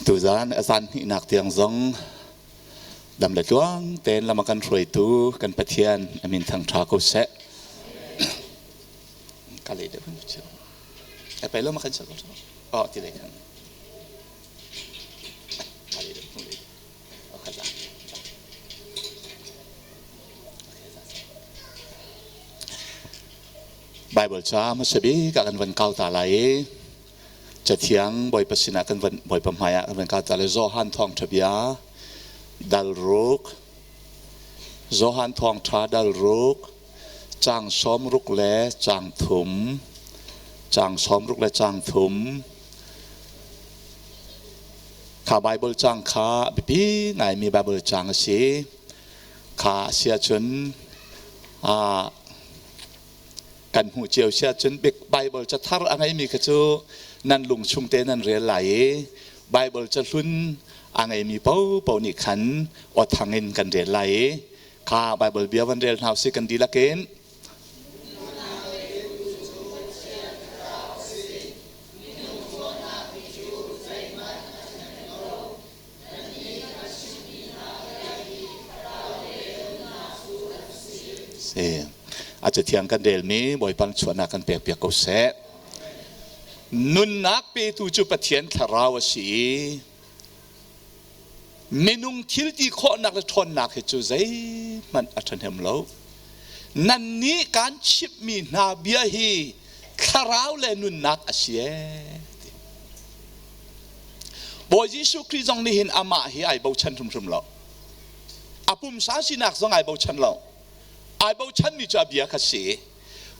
Tuzan a zan hnihnak tiang zong dam le tluang tein lam a kan hruaitu kan Pathian a min thangṭha ko seh. Ka lei deuh kan chiu. Ai pai lo ma kan sak Oh ti lei khan. Ka lei deuh lei. Oh kha za. Bible ca hmasa bik ah kan van kau ta lai i Cathiang Bawipa sinah kan van Bawipa hmaiah kan van kal ta le Johan thawngṭha bia dal ruk Johan thawngṭha dal ruk caang 60 le caang thum caang 60 le caang thum kha Bible caang kha biapi ngaimi Bible caang a si kha a si ahcun kan hmuh cio si ahcun Bible cathar a ngeimi kha cu nan lung chung te nan rel lai i Bible cahlun a ngeimi paohpaoh nih khan aw thang in kan rel lai i kha Bible bia van rel hna usih kan dihlak in. Si. A cathiang kan relmi Bawipa chuahnak kan pekpiak ko seh. Nunnak petu cu Pathian thlarau a si i minung thil ti khawhnak le ṭhawnnak hi cu zeihmanh a ṭhahnem lo. Nannih kaan chimhmi hna bia hi thlarau le nunnak a si ee. Bawi Jesuh Khrih zong nih hin amah hi ai bochan hrimhrim lo. A pumsa sinak zong ai bochan lo. Ai bochanmi cu a bia kha si.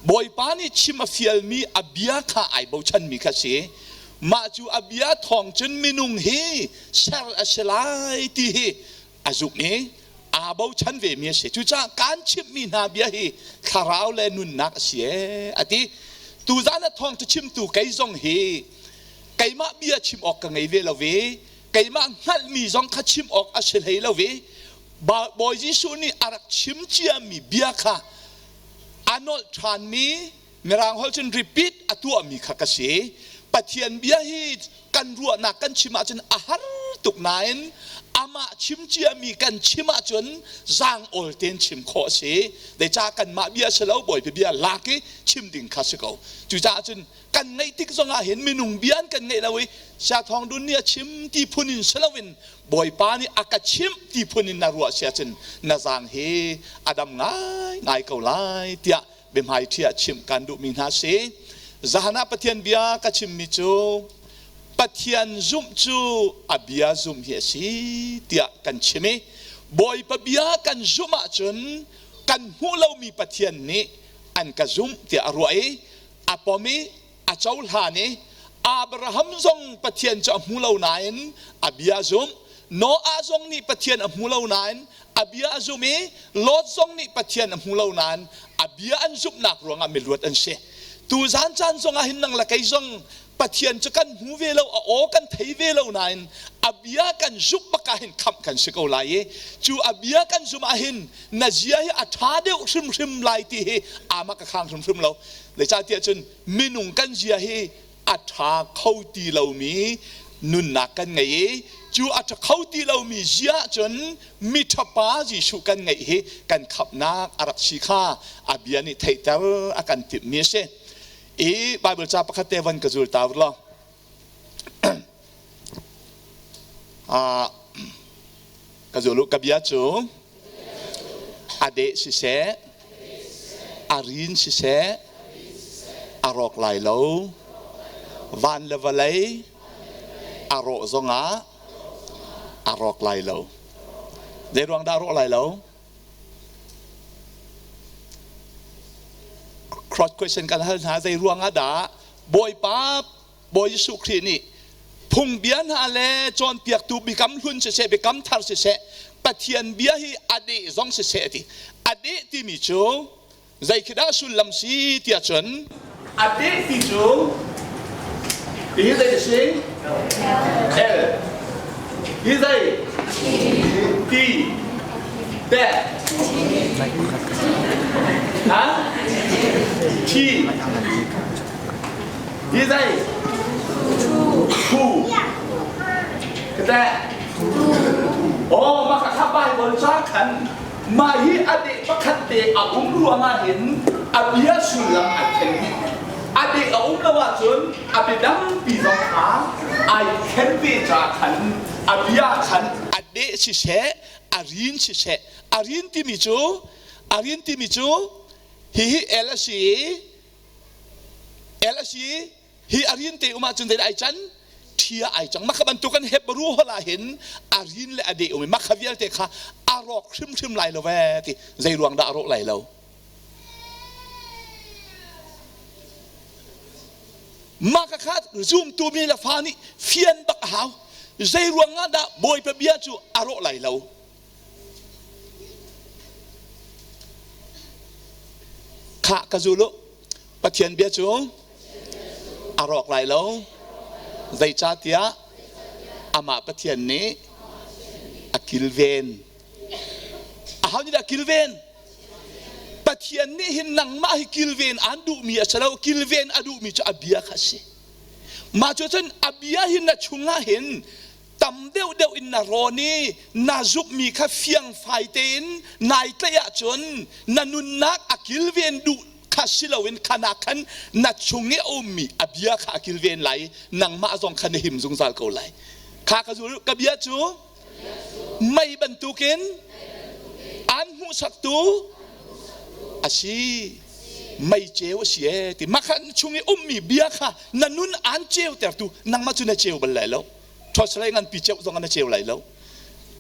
Bawipa nih chim a fialmi a bia kha ai bochanmi kha si. Mah cu a bia thawng cun minung hi ser a si lai ti hi a zumh i aa bochan vemi a si. Cucaah kaan chimhmi hna bia hi thlarau le nunnak a si ee a ti. Tuzan a thawngṭha chimtu kei zong hi keimah bia chim awk ka ngei ve lo i keimah hngalhmi zong kha chim awk a si hlei lo i Bawi Jesuh nih a rak chim ciami bia kha a nolh ṭhanmi Mirang holh cun repeat a tuahmi kha ka si. Pathian bia hi kan ruahnak kan chim ahcun a har tuk nain amah chim ciami kan chim ahcun zaang awl tein chim khawh a si. Zeicah kanmah bia si lo Bawipa bia lak i chim ding kha si ko. Cucaah cun kan ngaih tik zongah hin minung bia an kan ngaih lo i Saya Thawng Dun nih a chim ti phun in si loin Bawipa nih a ka chimh ti phun in na ruah si ahcun na zaang hi a dam ngaingai ko lai tiah biahmaiṭhi ah chimh kan duhmi hna si. Zahan ah Pathian bia ka chimmi cu Pathian zumh cu a bia zumh hi a si tiah kan chim i Bawipa bia kan zumh ahcun kan hmuh lomi Pathian nih an ka zumh tiah a ruah i a pom i a cohlan i Abraham zong Pathian cu a hmu lo nain a bia zumh Noah zong nih Pathian a hmu lo nain a bia a zum i Lot zong nih Pathian a hmu lo nain a bia an zumhnak ruangah miluat an si. Tuzan caan zong ah hin nang le kei zong Pathian cu kan hmu ve lo, a aw kan thei ve lo nain a bia kan zumh bak ah hin khamh kan si ko lai i cu a bia kan zumh ah hin na zia hi a ṭha deuh hrimhrim lai ti hi ama ka khang hrimhrim lo. Zeicahtiah cun minung kan zia hi a ṭha kho ti lomi nunnak kan ngei i cu a ṭha kho ti lomi zia ahcun miṭhapa Jesuh kan ngeih hi kan khamhnak a rak si kha a bia nih theihter a kan timhmi a si. I Bible ca pakhat te van ka zul ta law. Ka zul u ka bia cu a deh siseh, a rin siseh, a rawk lai lo. Van le vawlei a rawh zongah a rawk lai lo. Zei ruang dah a rawh lai lo? Cross question kan hal hna zei ruang ah dah Bawipa Bawi Jesuh Khrih nih phungbia hna le cawnpiaktu biakam hlun siseh biakam thar siseh Pathian bia hi a deh zong siseh a ti. A deh timi cu zei khi dah sullam si tiah cun a deh ti cu hi zei a si? L hi zei? T T Ha? T Hi zei? Thu. Teh. Oh, mah kha Bible ca khan mah hi a deh pakhat te a um ruangah hin a bia sullam ai thlen dih. A deh a um lo ahcun a bia dangpi zong kha ai thlen ve ca khan a bia khan a deh siseh, a rin siseh. A rin timi cu a rin timi cu hihi el a si i el a si i hi a rin te um ahcun zeidah ai can ṭhia ai cang makha bantuk kan Hebrew holh ah hin a rin le a deh um i makha vialte kha a rawk hrimhrim lai lo ve ti zei ruang dah a rawh lai lo mah kha kha zumtu mi le fa nih fian bak a hau zei ruang ah dah Bawipa bia cu a rawh lai lo Khah ka zul u. Pathian bia cu a rawk lai lo. Zeicahtiah amah Pathian nih a kilven. Aho nih dah kilven? Pathian nih hin nangmah hi kilven aan duhmi a si lo. Kilven a duhmi cu a bia kha a si. Mah cu cun a bia hi na chungah hin tam deuhdeuh in na rawn i na zumhmi kha fiangfai tein nai tlaih ahcun na nunnak a kilven duh kha si loin khan ah khan na chung i a ummi a bia kha a kilven lai i nangmah zong kha na him zungzal ko lai. Kha ka zul ka bia cu mei bantukin aan hmuhsaktu a si mei ceu a si ee ti makhan chung i ummi bia kha na nun aan ceutertu nangmah cu na ceu bal lai lo ṭhawtsalei nganpi ceuh zong na ceu lai lo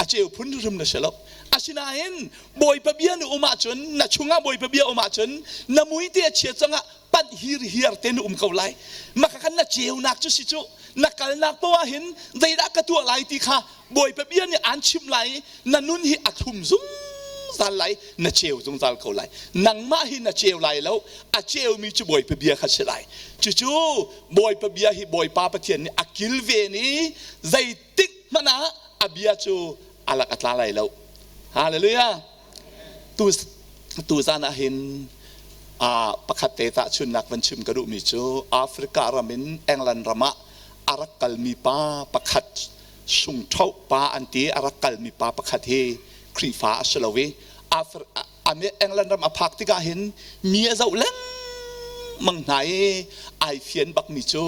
a ceu phun hrim na si lo asinain bawipa bia na um ahcun na chungah bawipa bia um ahcun na mui te a chia cangah panh hir hiar te na um ko lai maka khan na ceunak cu si cu na kalnak poah hin zeidah ka tuah lai ti kha bawipa bia nih aan chimh lai na nun hi a thlum zungzal lai na ceu zungzal ko lai nangmah hi na ceu lai lo a ceumi cu bawipa bia kha si lai cucu Bawipa bia hi Bawipa Pathian nih a kilven i zeitik hmanh ah a bia cu a lak a tla lai lo. Hallelujah. Tu tu zan ah hin pakhat te tahchunnak van chim ka duhmi cu Africa ram in England ram ah a rak kalmi pa pakhat sungthoh pa an ti a rak kalmi pa pakhat hi Khrihfa a si lo i England ram a phak tikah hin mi a zoh lengmang hna i ai fian bakmi cu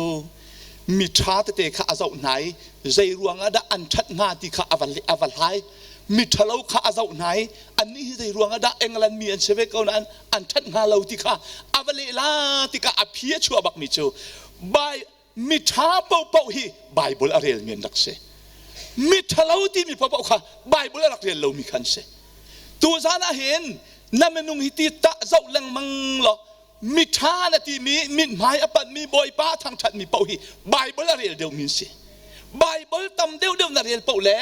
mi ṭha tete kha a zoh hna i zei ruangah dah an ṭhat hnga ti kha a va hlai mi ṭhalo kha a zoh hna i annih hi zei ruangah dah England mi an si ve ko nain an ṭhat hnga lo ti kha a va lehla tikah a phi a chuah bakmi cu miṭha paohpaoh hi Baibal a relmi an rak si. Miṭhalo timi paohpaoh kha Baibal a rak rel lomi kha an si. Tuzan ah hin na minung hi ti tah zoh lengmang law miṭha na timi mithmai a panhmi Bawipa a thangṭhatmi paoh hi Baibal a rel deuhmi an si. Baibal tam deuhdeuh na rel paoh le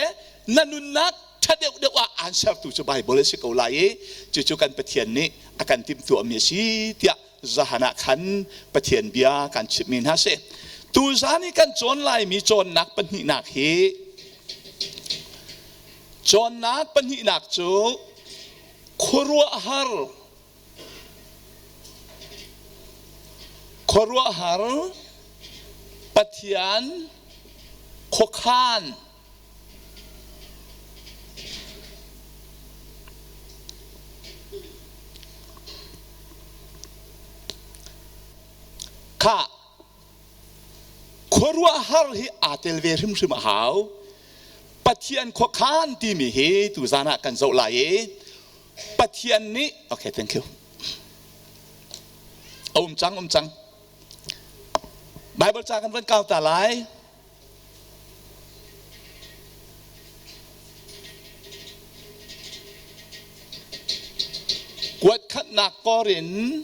na nunnak ṭha deuhdeuh ah aan sertu cu Baibal a si ko lai i cucu kan Pathian nih a kan timhtuahmi a si tiah zahan ah khan Pathian bia kan chimhmi hna si. Tuzan i kan cawn laimi cawnnak pahnihnak hi cawnnak pahnihnak cu khuaruahhar khuaruahhar Pathian khuakhan Khah, khuaruahhar hi aa tel ve hrimhrim a hau. Pathian khuakhan timi hi tuzan ah kan zoh lai i Pathian nih okay thank you a um cang um cang Bible ca kan van kau ta lai Kuatkhatnak kor in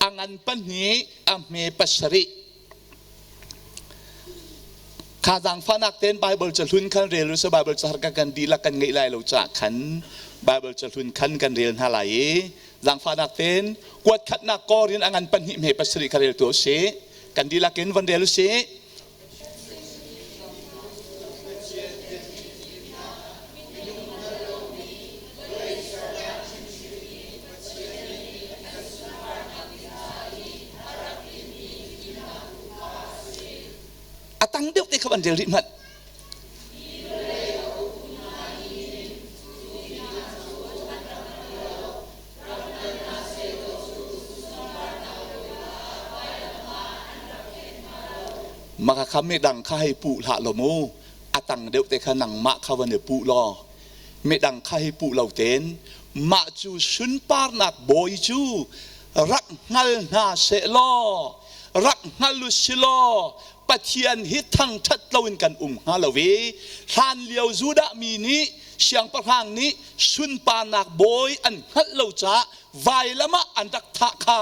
a ngan pahnih a hme pasarih. Kha zaangfahnak tein Bible cahlun khan rel u sih Bible cahar kan kan dihlak kan ngeih lai lo caah khan Bible cahlun khan kan rel hna lai i zaangfahnak tein kuatkhatnak kor in a ngan pahnih hme pasarih kha rel tu usih. Kan dihlak in van rel usih. A tang deuh te kha van rel rih hmanh. Maka kha midang kha hei puh hlah law mu. A tang deuh te kha nangmah kha van i puh law midang kha hi puh lo tein mah cu sunparnak bawi cu rak hngal hna seh law rak hngal u si law Pathian hi thangṭhat loin kan um hnga lo i hlan lio Judah mi nih siangpahrang nih sunparnak bawi an hngalh lo caah vailam ah an rak thah kha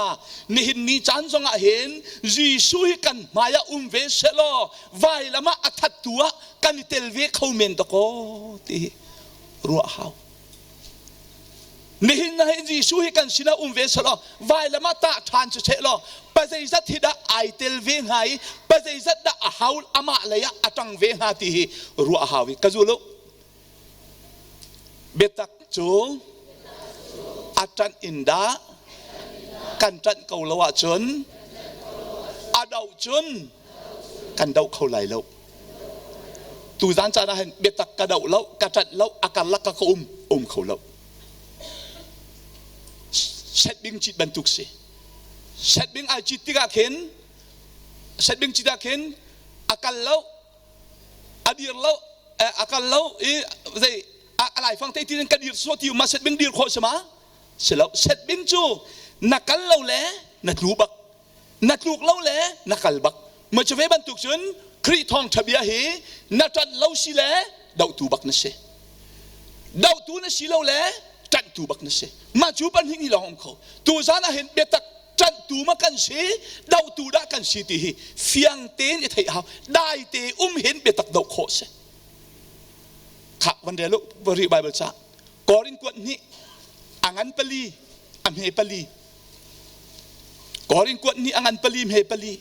nihin ni caan zongah hin Jesuh hi kan hmai ah um ve sehlaw vailam ah a thattu ah kan i tel ve kho men dakaw ti hi ruah hau. Nihin na hin Jesuh hi kan sinah um ve selaw vailam ah tah ṭhan cu seh law pa zeizat hi dah ai tel ve hnga i pa zeizat dah a hau amah lei ah a ṭang ve hnga ti hi ruah a hau i ka zul u. Biatak cu a ṭanh in dah kan ṭanh ko lo ahcun a doh cun kan doh kho lai lo. Tuzan caan ah hin biatak ka doh lo, ka ṭanh lo, a karlak ka ka um, um kho lo. Setbing cit bantuk si. Setbing ai cit tikah khin, setbing cit ah khin a kal lo, a dir lo, a kal lo i zei a laifang te ti in ka dir so ti ma setbing dir khawh si ma? Si lo. Setbing cu na kal lo le na tlu bak. Na tluk lo le na kal bak. Ma cu ve bantuk cun Khrih thawngṭha bia hi na ṭanh lo si le dohtu bak na si. Dohtu na si lo le ṭanhtu bak na si. Mah cu pahnih ni lawng um kho. Tuzan ah hin biatak ṭanhtu ma kan si, dohtu dah kan si ti hi fiang tein i theih hau. Dai te um hin biatak doh khawh si. Khah van rel u, ri Bible ca. Korin kuat hnih, a ngan pali, a hme pali. Korin kuat nih a ngan pali hme pali.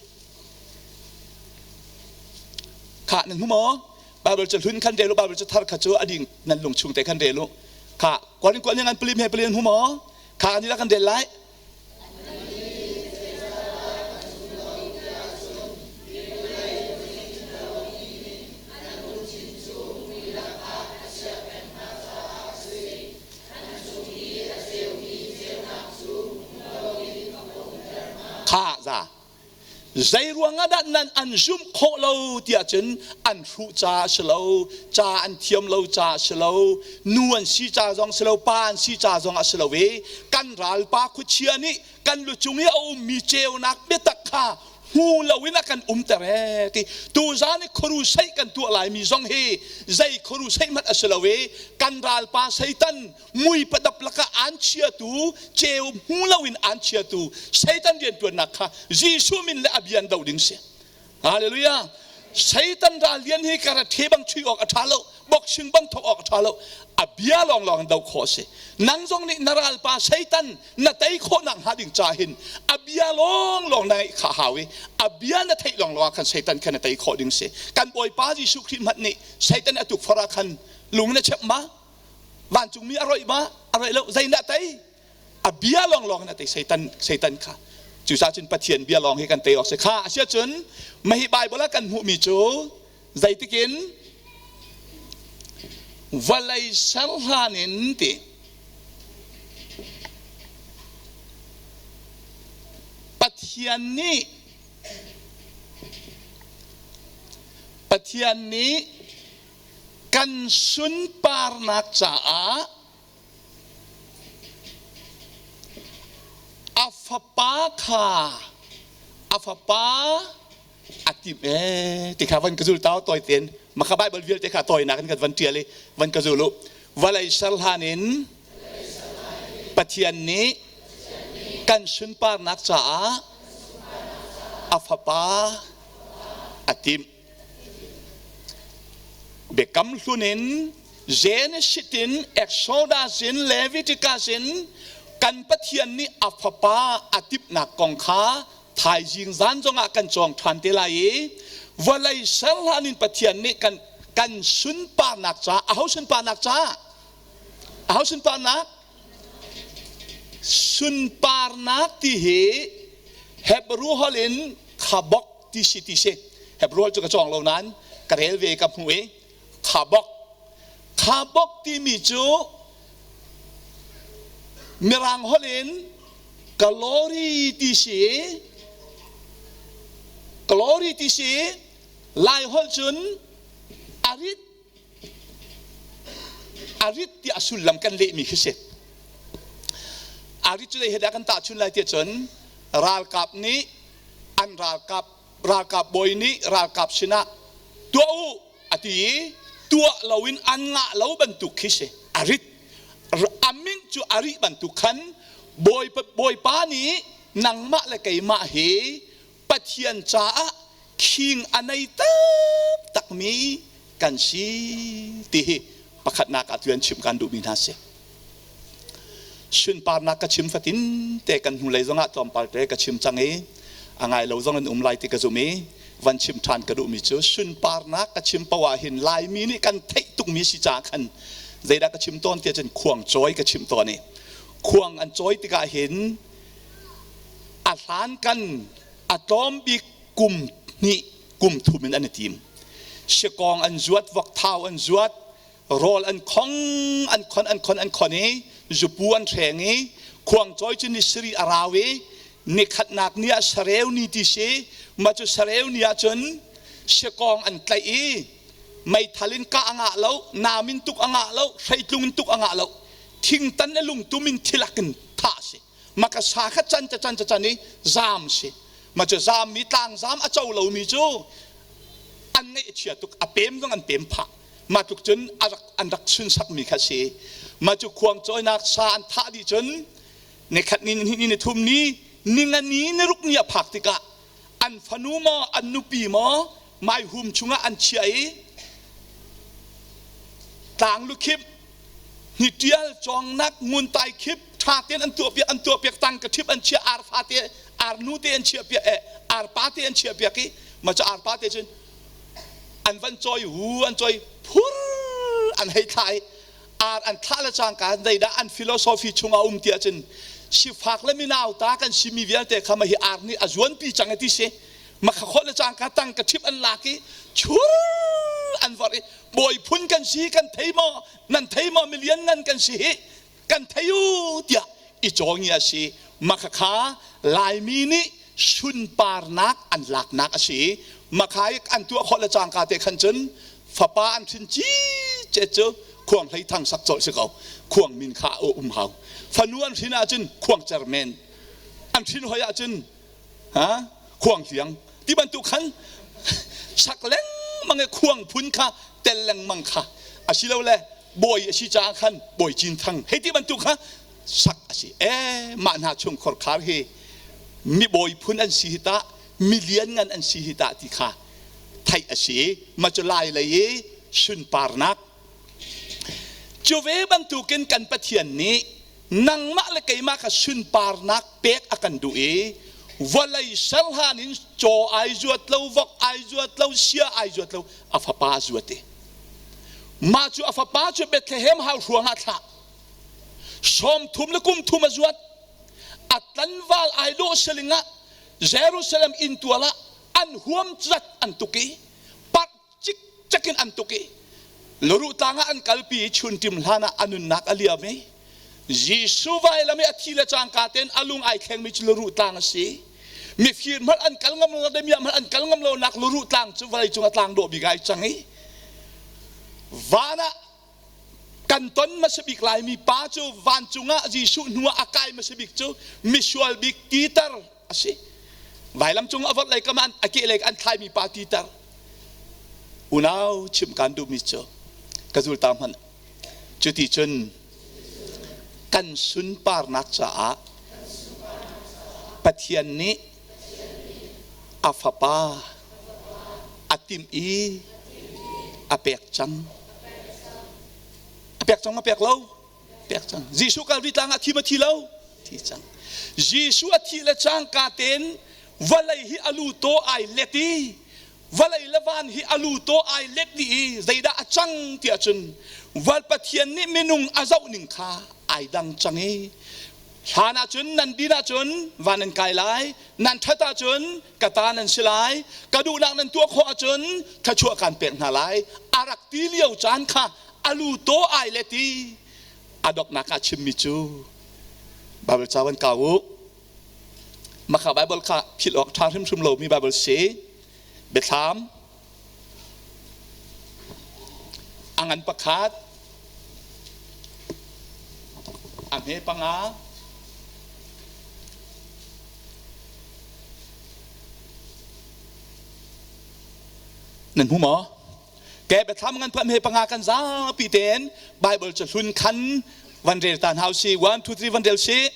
Khah nan hmu maw? Bible cu hlun khan rel u, Bible cu thar kha cu a ding nan lung chung te khan rel u. Khah Korin kuat nih a ngan pali hme pali nan hmu maw? Khah ni la kan rel lai. Kha za zei ruangah dah nan an zumh khawh lo tiah cun an hruh ca a si lo ca an thiam lo ca a si lo nu an si ca zong si lo pa an si ca zong a si lo i kan ralpa khuachia nih kan lucung i a ummi ceunak biatak kha hmu loin a kan umter ee ti tuzan i khuaru seih kan tuah laimi zong hi zei khuaru seih hmanh a si lo i kan ralpa Satan mui padap lakah aan chiatu ceu hmu loin aan chiatu Satan riantuannak kha Jesuh min le a bia an doh ding si Hallelujah Satan ral lian hi karate bang chui awk a ṭha lo boxing bang thok awk a ṭha lo a bia lawnglawng in doh khawh a si nang zong nih na ralpa Satan na tei khawh nak hnga ding ca hin a bia lawnglawng na ngeih kha hau i a bia na theih lawnglawng ah khan Satan khan na tei khawh ding si kan Bawipa Jesuh Khrih hmanh nih Satan a tukforh ah khan lung na chep ma vancungmi a roih ma a roih lo zeidah tei a bia lawnglawng in a tei Satan Satan kha cucaah cun Pathian bia lawng hi kan tei awk si kha asiah cun mahi Bible ah kan hmuhmi cu zeitikin vawlei ser hlan in ti Pathian nih Pathian nih kan sunparnak caah A fapa kha a fapa a timh ee ti kha van ka zul tau tawi tein maka Bible vialte kha tawinak in kan van ṭial i van ka zul u vawlei ser hlan in Pathian nih kan sunparnak caah a fapa a timh Biakam hlun in Genesis in Exodus in Leviticus in kan Pathian nih a fapa a timhnak kong kha thaizing zan zongah kan cawng ṭhan te lai i vawlei ser hlan in Pathian nih kan kan sunparnak ca aho sunparnak ca aho sunparnak sunparnak ti hi Hebrew holh in khabok ti si ti si Hebrew cu ka cawng lo nain ka rel ve ka hmu i khabok khabok timi cu mirang holh in glory ti si glory ti si. Lai holh cun a rit a rit tiah a sullam kan lehmi khi si. A rit cu zei he dah kan tahchun lai tiah cun ralkap nih an ralkap ralkap bawi nih ralkap sinah tuah u a ti i tuah loin an ngah lo bantuk khi si. A rit a min cu a rih bantuk khan Bawipa nih nangmah le keimah hi Pathian caah khing a nei taktakmi kan si ti hi pakhatnak ah tuan chim kan duhmi hna si. Sunparnak ka chim fatin te kan hnulei zongah tlawmpal te ka chim cang i a ngai lo zong in um lai ti ka zum i van chim ṭhan ka duhmi cu sunparnak ka chim poah ah hin Laimi nih kan theih tukmi si caah khan zeidah ka chim tawn tiah cun khuang cawi ka chim tawn i khuang an cawi tikah hin a hlankan a tlawm bik kum hnih kum thum in an i tim. Siakawng an zuat, vokthau an zuat, rawl an khong, an khon, an khon, an khon i zupu an hreng i khuangcawi cu ni sarih a rau i nikhatnak ni ah sareu ni ti si mah cu sareu ni ah cun siakawng an tlaih i meithal in kah a ngah lo, nam in tuk a ngah lo, hreitlung in tuk a ngah lo, thingtan le lungtum in thilak in thah a si. Maka sa kha can ca can ca can i zaam si. Ma cu zaam mi tlangzaam a co lomi cu an ngaih a chia tuk, a pem zong an pem phah. Mah tluk cun a rak an rak sunsak mi kha si. Mah cu khuangcawinak sa an thah dih cun nikhat ni ni ni thum ni ninga ni ni ruk ni a phak tikah an fanu maw an nupi maw maihum chungah an chiah i tlang lukhip hnitial cawngnak nguntai khip ṭha tein an tuahpiak an tuahpiak tang ka ṭhip an chiah arfa te arnu te an chiahpiak eh arpa te an chiahpiak i mah cu arpa te cun an van cawi hu an cawi phur an hei thlah i ar an thlah le cangka zeidah an philosophy chungah um ti ahcun sifak le minau ta kan simi vialte kha mah hi ar nih a zuanpi cang ti si makha khawh le cangka tang ka ṭhip an lak i chur an vorh i bawi phun kan si kan thei maw nan thei maw milian ngan kan si hi kan thei u tiah i cawngi a si makha kha Laimi nih sunparnak an laknak a si makha i an tuah khawh le cangka te khan cun fapa an hrin ci ce cu khuang hlei thang sak colh si ko khuang min kha a um hau fanu an hrin ahcun khuang cermen an hrin hoi ahcun ha khuang hliang ti bantuk khan sak lengmang i khuang phun kha tel lengmang kha asilole bawi a si caah khan bawi cin thang hei ti bantuk kha sak a si e mah hna chung khorkhar hi mi bawi phun an si hi ta mi lianngan an si hi ta ti kha theih a si ma cu lai lei i sunparnak cu ve bantukin kan Pathian nih nangmah le keimah kha sunparnak pek a kan duh i vawlei ser hlan in caw ai zuat lo vok ai zuat lo sia ai zuat lo a fapa a zuat i mah cu a fapa cu Bethlehem hau hruang ah thlah 30 le kum thum a zuat a tlanval ai dawh siling ah Jerusalem inntual ah an huam zat an tuk i parh cikcek in an tuk i luruh tlang ah an kalpi i chunṭim hlan ah a nunnak a liam i Jesuh vailam i a thi le cangka tein a lung ai thlengmi cu luruh tlang a si. Mifir hmanh an kal ngam lo, damiah hmanh an kal ngam lo nak luruh tlang cu vawlei cung a tlang dawh bik ai cang i van ah kan ton hmasa bik laimi pa cu vancung ah Jesuh hnu ah a kai hmasa bik cu misual bik Peter a si. Vailam cung a vorh lei kam an a ke lei an thlaimi pa Peter. Unau chim kan duhmi cu ka zulta hmanh cuti cun kan sunparnak caah Pathian nih a fapa a timh i a pek cang. A pek cang a pek lo? Pek cang. Jesuh Kalvari tlang ah thi ma thi lo? Thi cang. Jesuh a thih le cangka tein vawlei hi a lu taw ai let i vawlei le van hi a lu taw ai let dih i zeidah a cang tiah cun val Pathian nih minung a zoh ning kha ai dang cang i hlan ahcun nan din ahcun van nan kai lai nan ṭhat ahcun ka ta nan si lai ka duhnak nan tuah khawh ahcun thluachuah kan pek hna lai a rak ti lio caan kha a lu taw ai le ti a donghnak ah chimmi cu Bible ca van kau u makha Bible kha philh awk ṭha hrimhrim lomi Bible si Biathlam. A ngan pakhat, a hme panga. Nan hmu maw? Ke biathlam ngan pahnih panga kan zapi tein Bible cu hlun khan van rel ta hna usih. 1 2 3 van rel si.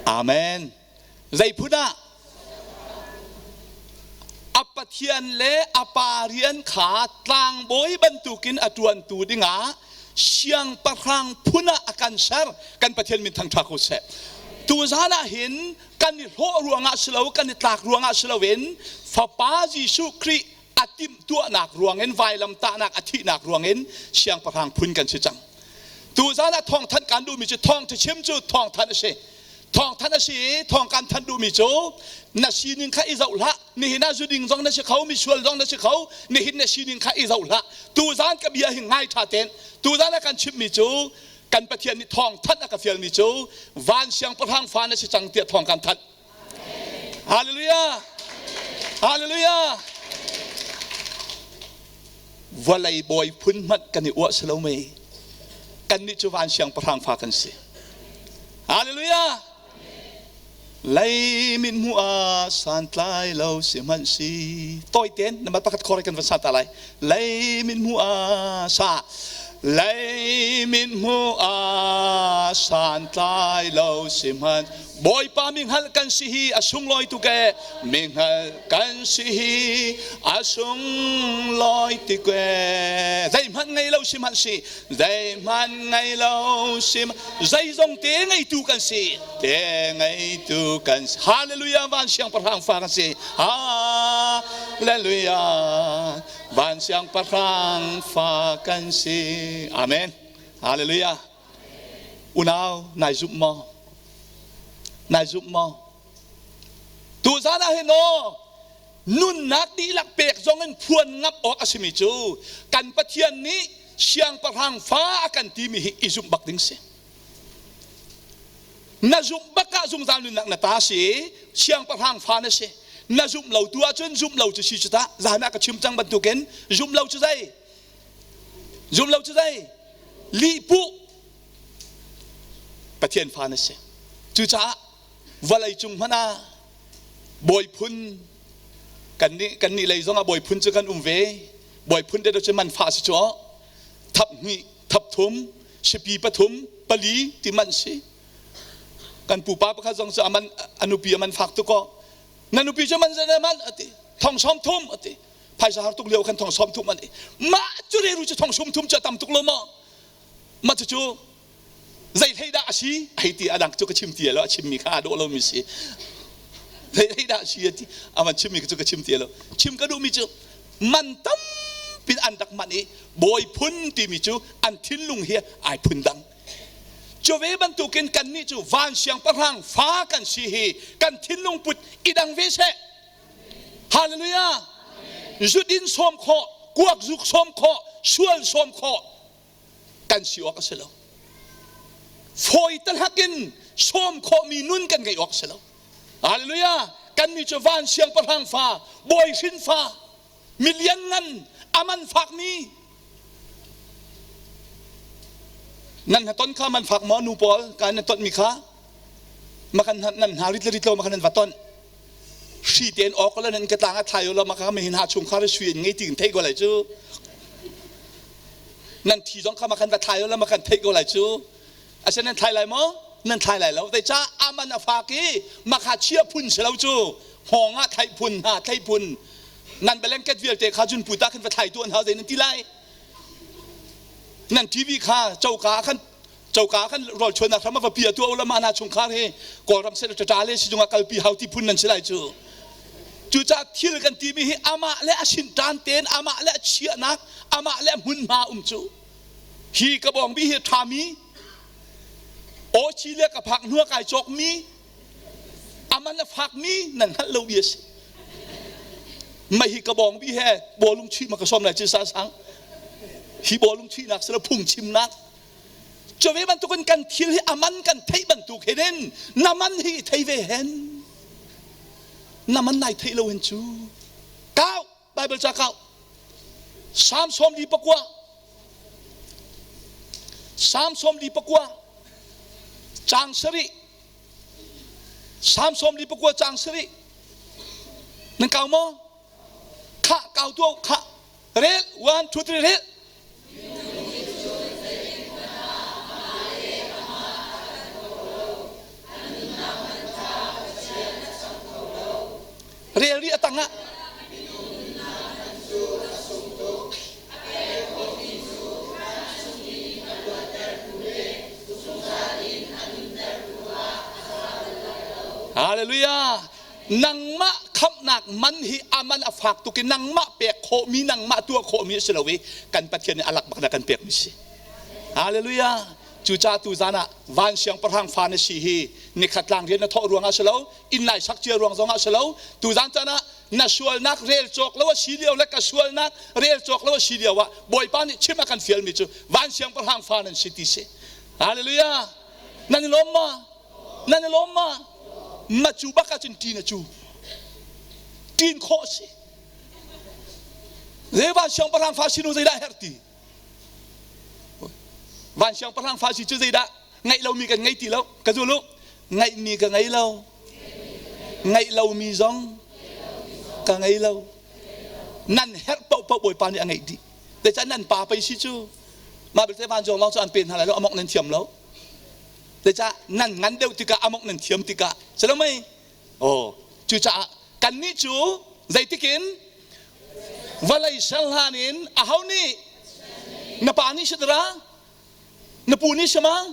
Amen. Zei phun ah a Pathian le a Pa rian kha tlangbawi bantukin a ṭuantu dingah siangpahrang phun ah a kan ser. Kan Pathian min thangṭha ko seh. Tuzan ah hin kan i hlawh ruangah si lo, kan i tlak ruangah si loin Fapa Jesuh Khrih a timhtuahnak ruangin vailamtahnak a thihnak ruangin siangpahrang phun kan si cang. Tuzan ah thawngthanh kan duhmi cu thawngṭha chim cu thawngthanh a si. Thawngthanh a si i thawng kan thanh duhmi cu na sining kha i zoh hlah. Nihin ah zuding zong na si kho, misual zong na si kho. Nihin na sining kha i zoh hlah. Tuzan ka bia hi ngai ṭha tein. Tuzan ah kan chimmi cu kan Pathian nih thawngthanh a ka fialmi cu van siangpahrang fa na si cang tiah thawng kan thanh. Hallelujah! Hallelujah! Vawlei bawi phun hmanh kan i uah si lo mei. Kannih cu van siangpahrang fa kan si. Hallelujah! Lei min hmuh ah santlai lo sihmanh si. Tawi tein namar pakhat khor kan van sa ta lai. Lei min hmuh ah sa. Lei min hmuh ah santlai lo sihmanh. Bawipa mi hngalh kan si hi a sunglawi tuk e. Mi hngalh kan si hi a sunglawi tuk e. Zeihmanh ngei lo sihmanh si. Zeihmanh ngei lo sim. Zeizong te ngeitu kan si. Te ngeitu kan si. Hallelujah van siangpahrang fa kan si. Hallelujah van siangpahrang fa kan si. Amen. Hallelujah. Unau, nai zumh maw? Nai zumh maw? Tuzan ah hin aw, nunnak dihlak pek zong in phuan ngap awk a simi cu kan Pathian nih siangpahrang fa a kan timi hi i zumh bak ding si. Na zumh bak ah zungzal nunnak na ta si, siangpahrang fa na si. Na zumh lo tu ahcun zumh lo cu si cu ta. Zan ah ka chim cang bantukin zumh lo cu zei? Zumh lo cu zei? Lihpuh Pathian fa na si. Cucaah vawlei cung hmanh ah bawi phun kannih kannih lei zong ah bawi phun cu kan um ve. Bawi phun te cu man fa si cu thap hnih, thap thum, sipi pathum, pali ti man si. Kan pupa pakhat zong cu aman a nupi a man fak tuk aw. Na nupi cu man zan man ati. Thong som thum ati. Phaisa har tuk lio khan thong som thum an mah cu reru cu thong sum thum cu a tam tuk lo maw mah cu cu zei hlei dah a si hei ti a dang cu ka chim ti lo a chimmi kha a dawh lomi si zei hlei dah a si a ti a van chimmi cu ka chim ti lo chim ka duhmi cu man tampin an rak man i bawi phun timi cu an thinlung hi ai phun dang cu ve bantukin kannih cu van siangpahrang fa kan si hi kan thinlung put i dang ve seh Hallelujah! Zudin sawm khawh, kuak zuk sawm khawh, sual sawm khawh kan si awk a si lo. Fawi talhak in sawm khawhmi nun kan ngeih awk a si lo. Hallelujah! Kannih cu van siangpahrang fa, bawi hrin fa, milian ngan, aman fakmi nan hna ton kha man fak maw nu pawl kan nan tonmi kha makan nan hna rit le rit lo makan nan va ton hri tein awk la nan ka tlang a thlai lo maka mi hin ha chung khar sui in ngei ti thei ko lai cu nan thi zong kha makan va thlai lo makan thei ko lai cu ase nan thlai lai maw nan thlai lai lo te cha aman a fak i makha chia phun si lo cu hngawng ah thlai phun ha thlai phun nan blanket vialte kha cun puta khan va thlai tu an hau zei nan ti lai nan TV kha choka khan coka khan rawl chuannak hram a va pia tu ulama na chungkhar hi kawlram se ṭa le sizung ah kalpi hau ti phun nan si lai cu. Cucaah thil kan timi hi amah le a sinṭan tein amah le a chiahnak amah le a hmunhma um cu hi ka bawngbi hi ṭhami awci le ka phak hnu ah kai cawkmi aman a fakmi nan hngalh lo bia si. Mei hi ka bawngbi he bawlung chuih ma ka sawm lai ci sa sang hi bawlung chuihnak sila phungchimnak Cuve bantukin kan thil hi a man kan theih bantuk hin na man hi thei ve hen. Na man nai theih lo hin cu. Kau, Bible ca kau. Psalm 49. Psalm 49. Caang sarih. Psalm 49 caang sarih. Nan kau maw? Khah kau tuah khah. Rel, 1, 2, 3, rel. Rel rih a tang ah. Hallelujah. Nangmah khamhnak man hi a man a fak tuk i nangmah pek khawhmi nangmah tuah khawhmi a si lo i kan Pathian nih a lak bak na kan pekmi si. Hallelujah. Cucaah tu zan ah van siangpahrang fa na si hi nikhat tlang rian na thawh ruangah si lo, inn lai sak cia ruang zongah si lo, tu zan caan ah na sualnak rel cawk lo a si lio le ka sualnak rel cawk lo a si lio ah Bawipa nih chim a kan fialmi cu van siangpahrang fa nan si ti si. Hallelujah. Nan i lawm ma? Nan i lawm ma? Ma cu bak ahcun ṭin a cu. Ṭin khawh a si. Zei van siangpahrang fa sinu zeidah herh ti? Van siangpahrang fa si cu zeidah ngeih lomi kan ngei ti lo. Ka zul u. Ngeihmi ka ngei lo. Ngeih lomi zong ka ngei lo. Nan herh paohpaoh Bawipa nih a ngeih dih. Zeicah nan pa pei si cu. Mah belte vanzawng lawng cu an pe hna lai lo, amok nan thiam lo. Zeicah nan ngan deuh tikah amok nan thiam tikah si lo mei? Oh, cucaah kannih cu zeitikin vawlei ser hlan in aho nih na pa nih si dara na pu nih si ma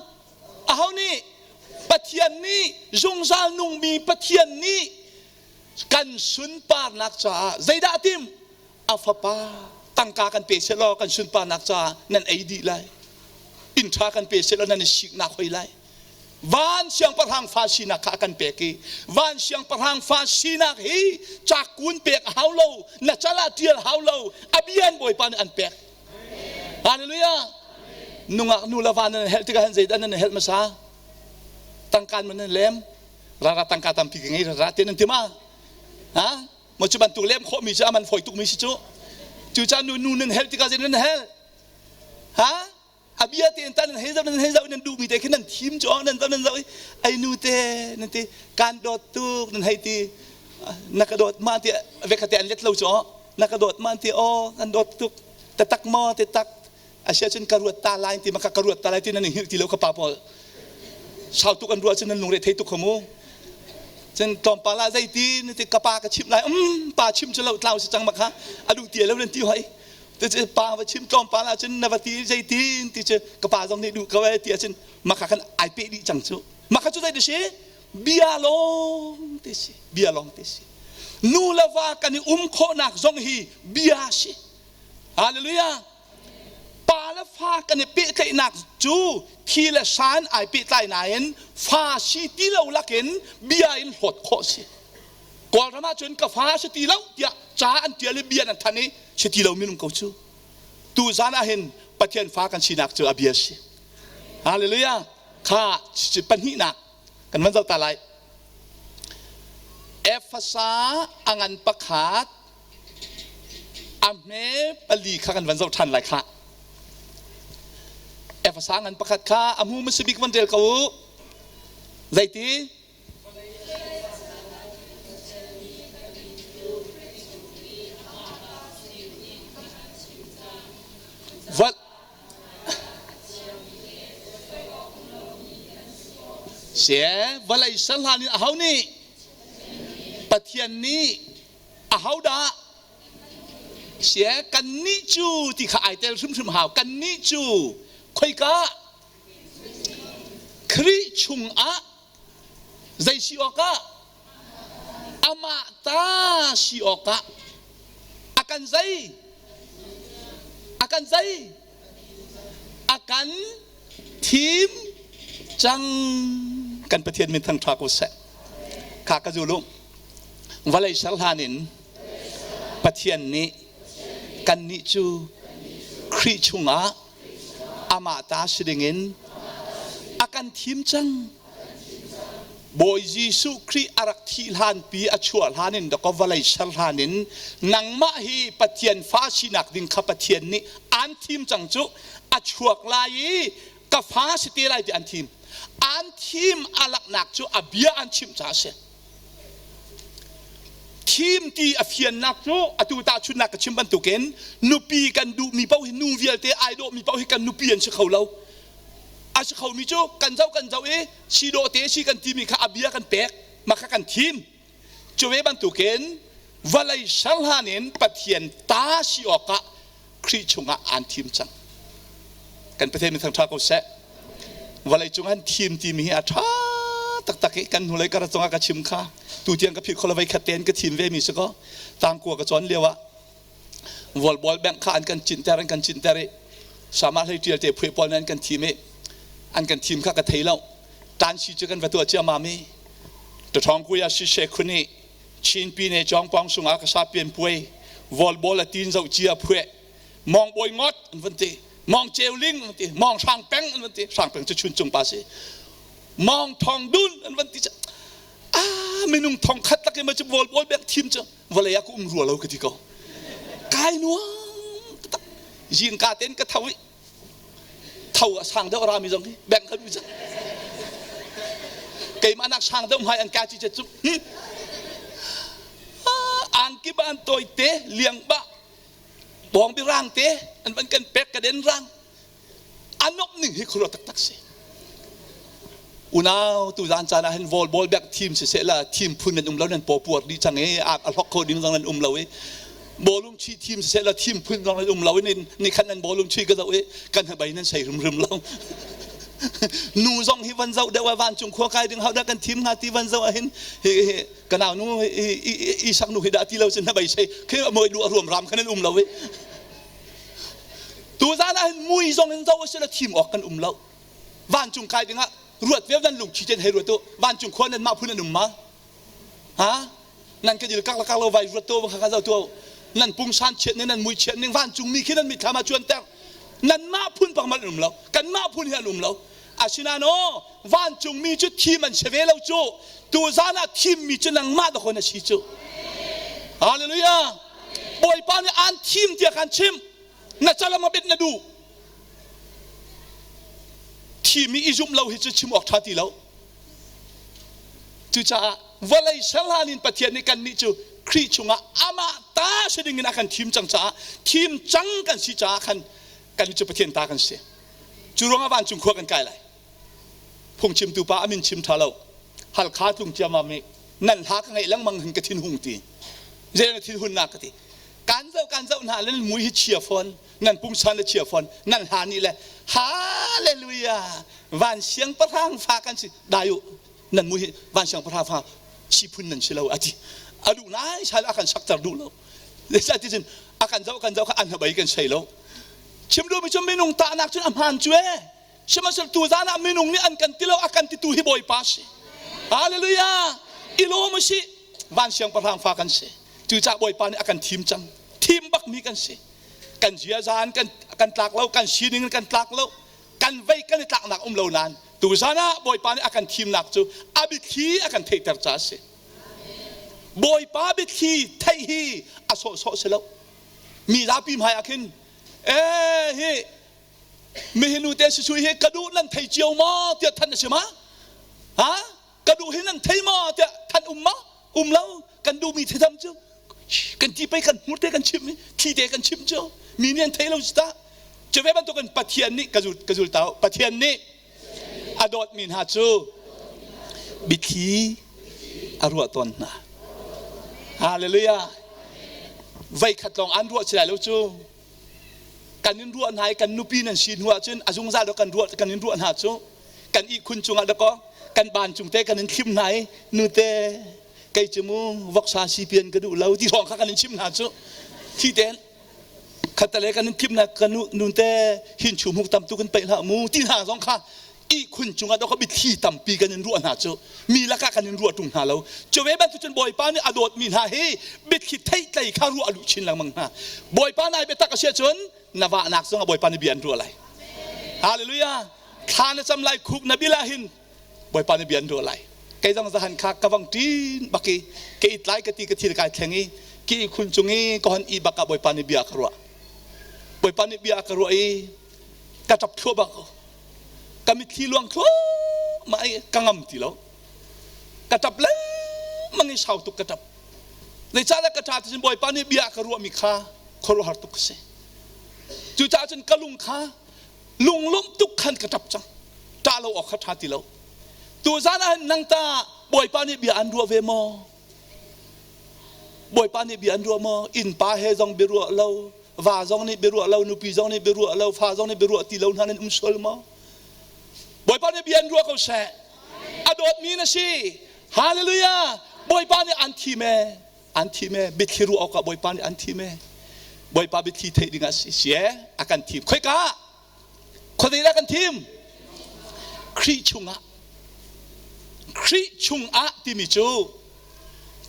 aho nih Pathian nih zungzal nungmi Pathian nih kan sunparnak caah zeidah a tim a fapa tangka kan pe selaw kan sunparnak caah nan ei dih lai inn ṭha kan pe selaw nan i siknak hoi lai van siangpahrang fa sinak kha a kan pek i van siangpahrang fa sinak hi cakun pek a hau lo na cal ah ṭial hau lo a bia in bawipa nih an pek hallelujah nungak nu le va nan helh tikah hin zeidah nan helh hmasa tangka man nan lem rara tangka tampi ka ngei rara te nan ti ma ha Maw cu bantuk lem khawhmi cu a man fawi tukmi si cu. Cucaah nu nu nan helh tikah zei nan helh? Ha? A bia te in tan nan hei zoh nan hei zoh nan duhmi te khi nan thim cu nan zoh nan zoh i ai nu te nan ti kan dawt tuk nan hei ti na ka dawt ma ti vekha te an let lo cu na ka dawt ma ti aw kan dawt tuk tatak maw te tak asia cun ka ruat ta lai ti maka ka ruat ta lai ti nan i hngilh ti lo ka pa pawl sau tuk an ruah cun nan lungre thei tuk kho mu cun tlawmpal ah zeiti na ti ka pa ka chimh lai um pa chim cu lo tlau si cang maka a duh ti lo nan ti hoi ti cu pa va chim tlawmpal ah cun na va ti zeitin ti cu ka pa zong nih duh ko e ti ahcun maka kan ai pe dih cang cu maka cu zei ti si bia lawng te si bia lawng te si nu le va kan i um khawhnak zong hi bia si hallelujah Pa le fa kan i pehtlaihnak cu thi le sa in ai pehtlai nain fa si ti lo lakin bia in hlawt khawh si. Kawlram ahcun ka fa si ti lo tiah ca an tial i bia nan than i si ti lo minung ko cu. Tu zan ah hin Pathian fa kan sinak cu a bia si. Hallelujah. Kha pahnihnak kan van zoh ta lai. Efasa a ngan pakhat A hme pali kha kan van zoh ṭhan lai khah. Efasa ngan pakhat kha a hmu hmasa bik van rel ko u. Zeiti? Vat Se vawlei ser hlan in aho nih Pathian nih Ahodah? Sie kannih cu ti kha ai tel hrimhrim hau. Kannih cu khoika Khrih chungah zei si awkah amah ta ta si awkah a kan zei? A kan zei? A kan thim cang. Kan Pathian min thangṭha ko seh. Kha ka zul u. Vawlei ser hlan in Pathian nih kannih cu Khrih chungah amah ta si dingin a kan thim cang. Bawi Jesuh Khrih a rak thih hlanpi a chuah hlan in dakaw vawlei ser hlan in nangmah hi Pathian fa sinak ding kha Pathian nih aan thim cang cu a chuak lai i ka fa si te lai ti an thim. An thim a laknak cu a bia an chimh caah a si. Thim ti a fiannak cu atu tahchunhnak ka chim bantukin nupi kan duhmi paoh hi nu vialte ai dawhmi paoh hi kan nupi an si kho lo. A si khomi cu kan zoh kan zoh i si dawh te si kan timi kha a bia kan pek mah kha kan thim. Cu ve bantukin vawlei ser hlan in Pathian ta si awkah Khrih chungah aan thim cang. Kan Pathian min thangṭha ko seh. Vawlei cung an thim timi hi a ṭha taktak i kan hnulei kar cungah ka chim kha tu tiang ka philh kho lo voi khat tein ka thim ve mi si ko. Tangkua ka cawn lio ah volleyball bank kha an kan cinter an kan cinter i sama hlei ṭial te phuai pawl an kan thim i an kan thim kha ka thei lo. Tansi cu kan va tuah ciammam i ṭaṭhawng kuya si she khun i Chin pine Chawngpawng sungah ka sa pian puai volleyball a tin zoh cia phueh mong bawi ngot an van ti mong ceu ling an ti mong hrang peng an van ti hrang peng cu chun cung pa si mong thong dun an van ti ah minung thong khat lak ma cu volleyball bek thim cu vawlei ah ka um rua lo ka ti ko kai nuam tak zingka ten ka tho i tho a sang deuh rami zong hi bank kan cang keimah nak sang deuh hmai an ka chi cu angki ba an toi te liang ba bong bi rang te an van kan pek ka den rang anok ning hi khuro taktak si unau tu zan caan ah hin volleyball bek team si se la team phun nan um lo nan paw puar dih cang i a hlok kho ding zong nan um lo i bawlung chi team si se la team phun zong nan um lo i ni khan nan bawlung chi ka zoh i kan habai nan sei rimrim lo nu zong hi van zoh deuh ah vancung khua kai ding hau dah kan thim hnga ti van zoh ah hin hi hi kanau nu i sak nu hi dah ti lo sin habai sei khi moi lu a ruam ram khan nan um lo i tu zan ah hin mui zong in zoh a si la thim awk kan um lo Vancung kai dingah ruat ve nan lungthi ten hei ruat u. Vancung khua nan mah phun an um ma? Ha? Nan ka dil kak la kak lo vai ruat to kha kha to. Nan pungsan chiat ning nan mui chiat ning vancung mi khi nan mitthlam ah cuan ter. Nan mah phun pang man um lo. Kan mah phun hi an um lo. Asinain aw vancung mi cu thim an si ve lo cu. Tu zan ah thim mi cu nangmah dahon a si cu. Hallelujah. Bawipa nih aan thim tiah kan chim. Na calam a bet na duh. Thimi i zumh lo hi cu chim awk ṭha ti lo. Cucaah vawlei ser hlan in Pathian nih kannih cu Khrih chungah amah ta si dingin a kan thim cang caah thim cang kan si caah khan kannih cu Pathian ta kan si. Cu ruangah vancung khua kan kai lai. Phungchimtu pa a min chim ṭha lo. Halkha tlung ciammam i nan hla ka ngaih lengmang hin ka thinhung ti. Zei na thinhunnak ka ti. Kan zoh kan zoh hna le mui hi chia fawn. Nan pungsan le chia fawn nan hla nih le hallelujah van siangpahrang fa kan si dai u nan mui hi van siangpahrang fa si phun nan si lo ati a duh nai sal a kan sakter duh lo ti cun a kan zoh kan zoh kha an habai kan sei lo chim duh mi cu minung tahnak cun a hmaan cu e sihmanhsehlaw tu zan ah minung nih an kan ti lo a kan titu hi bawipa si hallelujah i lawm u sih van siangpahrang fa kan si cucaah bawipa nih a kan thim cang thim bak mi kan si Kan ziaza in kan tlak lo, kan sining in kan tlak lo, kan vei kan i tlaknak um lo nain tuzan ah Bawipa nih a kan thimnak cu a biathli a kan theihter caah a si. Bawipa biathli theih hi a sawhsawh si lo. Mi zapi hmai ah khin ee hi mihinu te sisui hi ka duh nan thei cio maw tiah than a si ma? Ha? Ka duh hi nan thei maw tiah than um ma? Um lo. Kan duhmi thitham cu kan ti pei kan hmur te kan chim i thi te kan chim cu mi nih an thei lo cu ta cu ve bantukin Pathian nih ka zul ka zul tau Pathian nih a dawtmi hna cu biathli a ruah tawn hna hallelujah vei khat lawng an ruah si lai lo cu kan in ruah hna i kan nupi nan si hnu ahcun a zungzal kan ruah kan in ruah hna cu kan ihkhun cungah dakaw kan ban cung te kan in thlim hna i nute. Kei cu mu voksa sipian ka duh lo ti hrawng kha kan in chim hna cu. Thi ten khatale kan in thim na ka nu nun te hin chu muk tam tu kan peih hlah mu ti hna zong kha ihkhun cungah dawk mitthli tampi kan in ruah hna cu mi lakah kan in ruah ṭung hna lo. Cu ve bantuk cun Bawipa nih a dawtmi hna hi mitthli theihtlei kha ruah a luh chin lengmang hna. Bawipa nai biatak a si ahcun na vahnak zongah Bawipa nih bia an ruah lai. Hallelujah! Thla na cam lai, khuk na bil ah hin Bawipa nih bia an ruah lai. Kei zong zahan kha ka vang ṭin bak i ka it lai ka ti ka thil kai thleng i ki ihkhun cung i ka hon i bak ah Bawipa nih bia ka ruah. Bawipa nih bia ka ruah i ka ṭap thluah bak ko. Ka mitthli luang thluahmah i ka ngam ti lo. Ka ṭap lengmang i sau tuk ka ṭap. Zeicahtiah ka ṭha ti cun Bawipa nih bia ka ruahmi kha khuaruahhar tuk ka si. Cucaah cun ka lung kha lunglawmh tuk khan ka ṭap cang. Ṭah lo awk kha ṭha ti lo. Tuzan ah hin nang ta Bawipa nih bia an ruah ve maw? Bawipa nih bia an ruah maw? Innpa he zong biaruah lo, va zong nih biaruah lo, nupi zong nih biaruah lo, fa zong nih biaruah ti lo hna nan um sual maw? Bawipa nih bia an ruah ko seh. A dawtmi na si. Hallelujah! Bawipa nih an thim ee. An thim ee. Biathli ruah awkah Bawipa nih an thim ee. Bawipa biathli theih ding ah si si ee. A kan thim. Khoika? Khuazei dah kan thim? Khrih chungah. Khrih chungah timi cu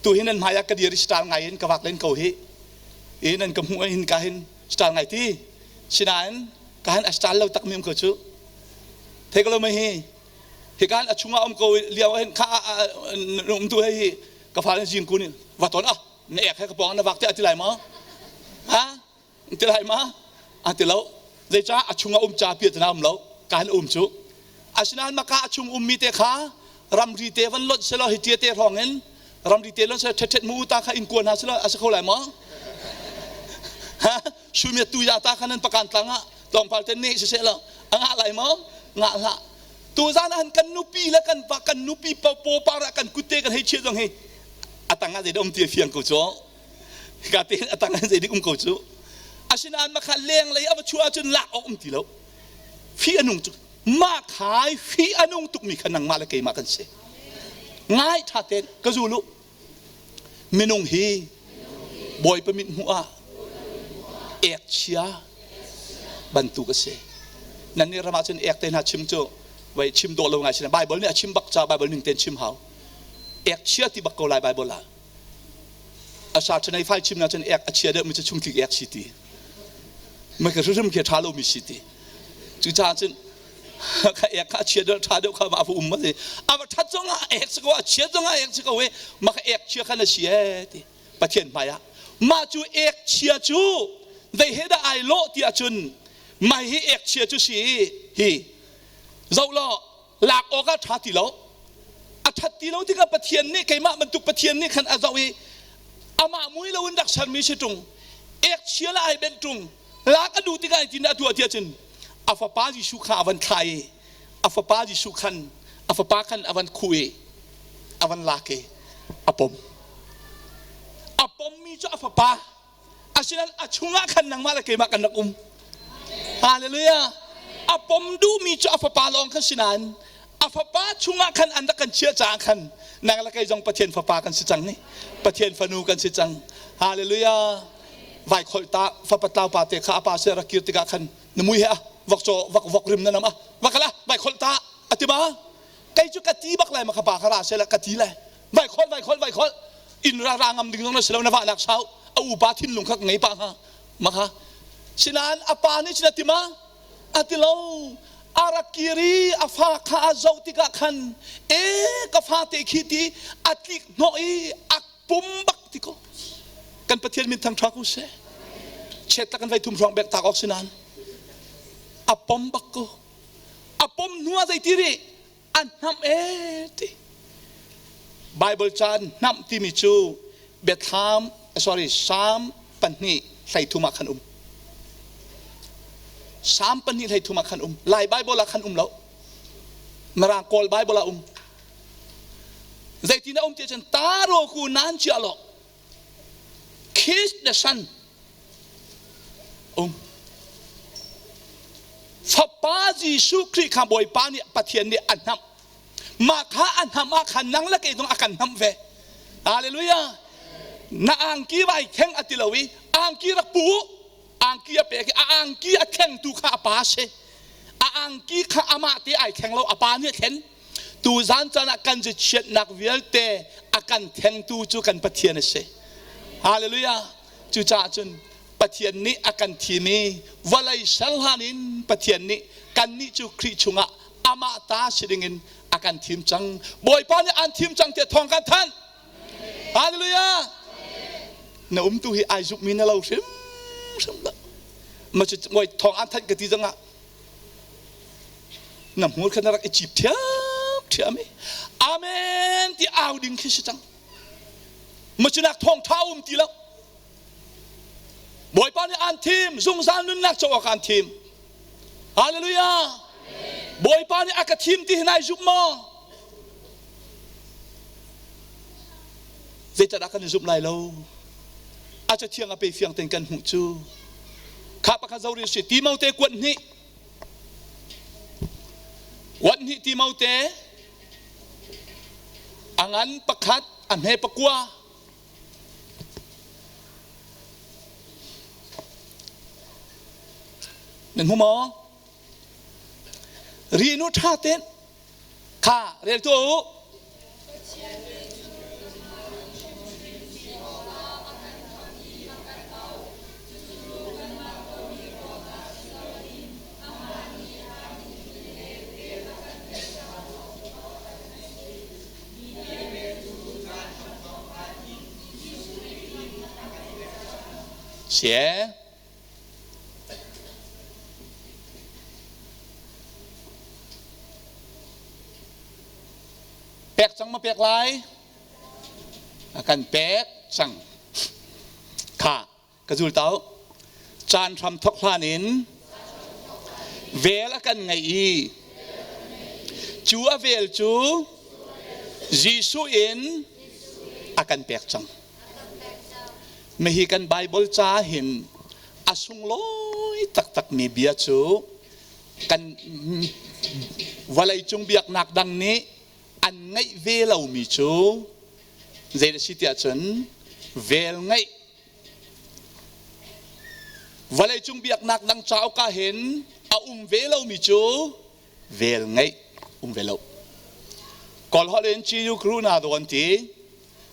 tu hi nan hmai ah ka dir i star ngai in ka vak len ko hi. I nan ka hmuh hin ka hin star ngai ti. Sinain ka han a star lo tak mi um ko cu. Thei ko lo mei hi. Hi kan a chungah um ko lio hin kha um tu hei hi ka fa le jing kun va ton ah na ek he ka pong na vak te ati lai ma? Ha? Ti lai ma? A ti lo. Zeicah a chungah um ca piat na um lo. Kan um cu. Asinain maka a chung ummi te kha ramri te van lonh selaw hi tia te hrawng in ramri te lonh selaw ṭhet mu ta kha in kuan hna selaw a si kho lai maw? Ha? Sumiat tu ya ta kha nan pakan tlang ah tlawmpal te ne si seh law a ngah lai maw? Ngah hlah. Tuzan ah kan nupi le kan va kan nupi po par ah kan kutte kan hei chiah zong hi a tang ah zei dah um ti a fiang ko cu. Hika te hin a tang ah zei dik um ko cu. Asinain makha lenglei a va chuah ahcun lak awk um ti lo. Fi a nung tuk. Mah khai fi a nung tukmi kha nangmah le keimah kan si. Ngai ṭha tein ka zul u. Minung hi Bawipa mit hmuh ah ek chia bantuk a si. Nan nih ram ah cun ek te hna chim cu vai chim dawh lo ngai si. Bible nih a chim bak ca Bible ning tein chim hau. Ek chia ti bak ko lai Bible ah. A sa ṭhanei fai chim na cun ek a chia deuh mi cu chungtlik ek si ti. Mai ka hrim khi ṭha lomi si ti. Cucaah cun kha ek kha a chia deuh ṭha deuh kha ma a um ma si. A va ṭhat zong ah ek si ko a chiat zong ah ek si ko i ma kha ek chia kha na si ee ti. Pathian hmai ah. Mah cu ek chia cu zei he dah ai lawh ti ahcun mai hi ek chia cu si hi zoh law lak awk ah ṭha ti lo. A ṭhat ti lo tikah Pathian nih keimah bantuk Pathian nih khan a zoh i amah mui loin rak sermi si ṭung ek chia le ai benh ṭung lak a duh tikah tin a tuah ti ahcun a fapa Jesuh kha a van thlah i a fapa Jesuh khan a fapa khan a van khuh i a van lak i a pom a pommi cu a fapa Asinain a chungah khan nangmah le keimah kan rak um. Hallelujah. A pom duhmi cu a fapa lawng kha si nain a fapa chungah khan an rak kan chiah caah khan nang le kei zong Pathian fapa kan si cang ni. Pathian fanu kan si cang. Hallelujah. Vai kholh ta fapa tlau pa te kha a pa se rak kir tikah khan na mui he a vok caw vok vok rim na nam a vakala vai kholh ta ati ma kei cu ka ti bak lai ma kha pa kha ra se la ka ti lai Vai kholh vai kholh vai kholh inn ra ra ngam ding zong na si lo na vahnak sau a upa thinlung kha ngei pa hnga ma kha sinain a pa nih cun a ti ma a ti lo a rak kir i a fa kha a zoh tikah khan e ka fa te khi ti a tlik hnawh i a pum bak ti ko kan Pathian min thang ṭha ko seh chet tak kan vai thum hrawng bek tak awk sinan a pom bak ko a pom hnu ah zei ti rih an hnamh ee ti Bible ca hnamh timi cu biathlam sorry Psalm 2:13 ah khan um Psalm 2:13 ah khan um Lai Bible ah khan um lo Mirang Kawl Bible ah um zeitin a um ti cun taro ku nan chia lo kiss the son Um. Fapa Jesuh Khrih kha Bawipa nih Pathian nih a hnamh. Mah kha a hnamh ah khan nang le kei zong a kan hnamh ve. Hallelujah. Na angki vai kheng a ti lo i angki rak pu angki a pek i a angki a thlengtu kha a pa si. A angki kha amah te ai thleng lo a pa nih a thlen. Tu zan caan ah kan chiatnak vialte a kan thlengtu cu kan Pathian a si. Hallelujah. Cucaah cun Pathian nih a kan thim i vawlei ser hlan in Pathian nih kannih cu Khrih chungah amah ta si dingin a kan thim cang. Bawipa nih aan thim cang tiah thawng kan thanh. Hallelujah! Na umtu hi ai zumhmi na lo hrim hrim lo. Ma cu moi thawng an thanh ka ti zongah na hmur kha na rak i cip thiam thiam i amen ti au ding khi si cang. Ma cu nak thawng tha um ti lo. Bawipa nih aan thim, zungzal nunnak co awk aan thim. Hallelujah! Bawipa nih a ka thim ti hi nai zumh maw? Zeicahdah kan i zumh lai lo? A cathiang a pe fiang tein kan hmuh cu. Kha pakhat zo ri si Timote kuat hnih. Kuat hnih Timote a ngan pakhat a hme pakua Nan hmu maw? Rinu ṭha tein kha rel tuah u. Sie. Pek cang ma pek lai? A kan pek cang. Kha ka zul tau. Caan hram thok hlan in vel a kan ngeih i cu a vel cu Jesuh in a kan pek cang. Mihi kan Bible ca hin a sunglawi taktakmi bia cu kan vawleicung biaknak dang nih an ngeih ve lomi cu zei a si tiah cun vel ngeih Vawleicung biaknak dang cauk ah hin a um ve lomi cu vel ngeih um ve lo. Kawl holh in Chiyu Kruna do an ti,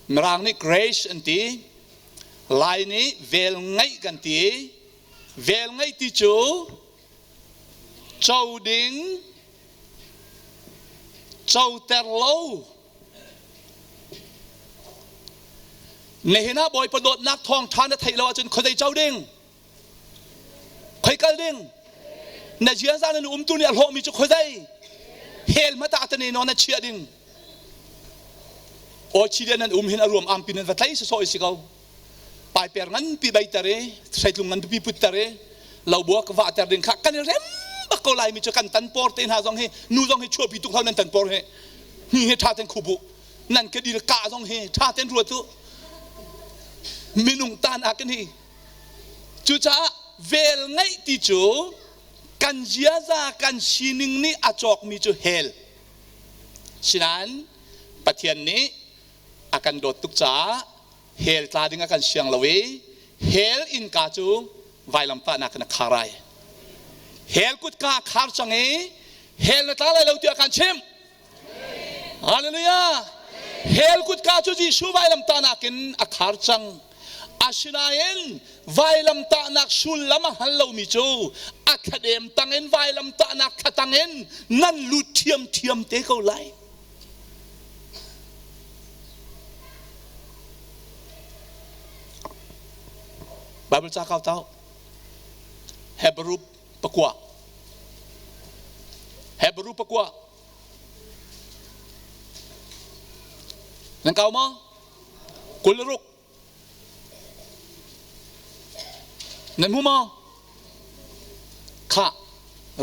Mirang nih grace an ti, Lai nih vel ngeih kan ti. Vel ngeih ti cu co ding, coter lo Nihin ah Bawipa dawtnak thawngṭha na theih lo ahcun khuazei co ding? Khoi kal ding? Na ziaza na umtu nih a hlawhmi cu khuazei? Hell hmata tane nawn na chiah ding. Aw chi nan um hin a ruam am pin nan va tlai sawsawh si ko. Paiper nganpi beiter i hreitlung nganpi putter i lobuak vahter ding kha kan i rem bak ko lai mi cu kan tan por te hna zong hi nu zong hi chuahpi tuk hlah nan tan por hi hi hi tha ten khubu nan ke dil ka zong hi tha ten ruat u minung tan ah kan hi cucaah vel ngeih ti cu kan ziaza kan sining nih a cawkmi cu hell sinain Pathian nih a kan dawt tuk caah hell tla ding a kan siang lo i hell innka cu vailamtahnak in a khar ai. Hell kutka a khar cang i hell na tla lai lo tiah kan chimh. Hallelujah! Hell kutka cu Jesuh vailamtahnak in a khar cang. Asinain vailamtahnak sullam a hngal lomi cu a thladem tangin vailamtahnak thla tangin nan lut ṭhiamṭhiam te ko lai. Bible ca kau tau Hebrew pakua Hebrew pakua nan kau maw 26 nan hmu maw kha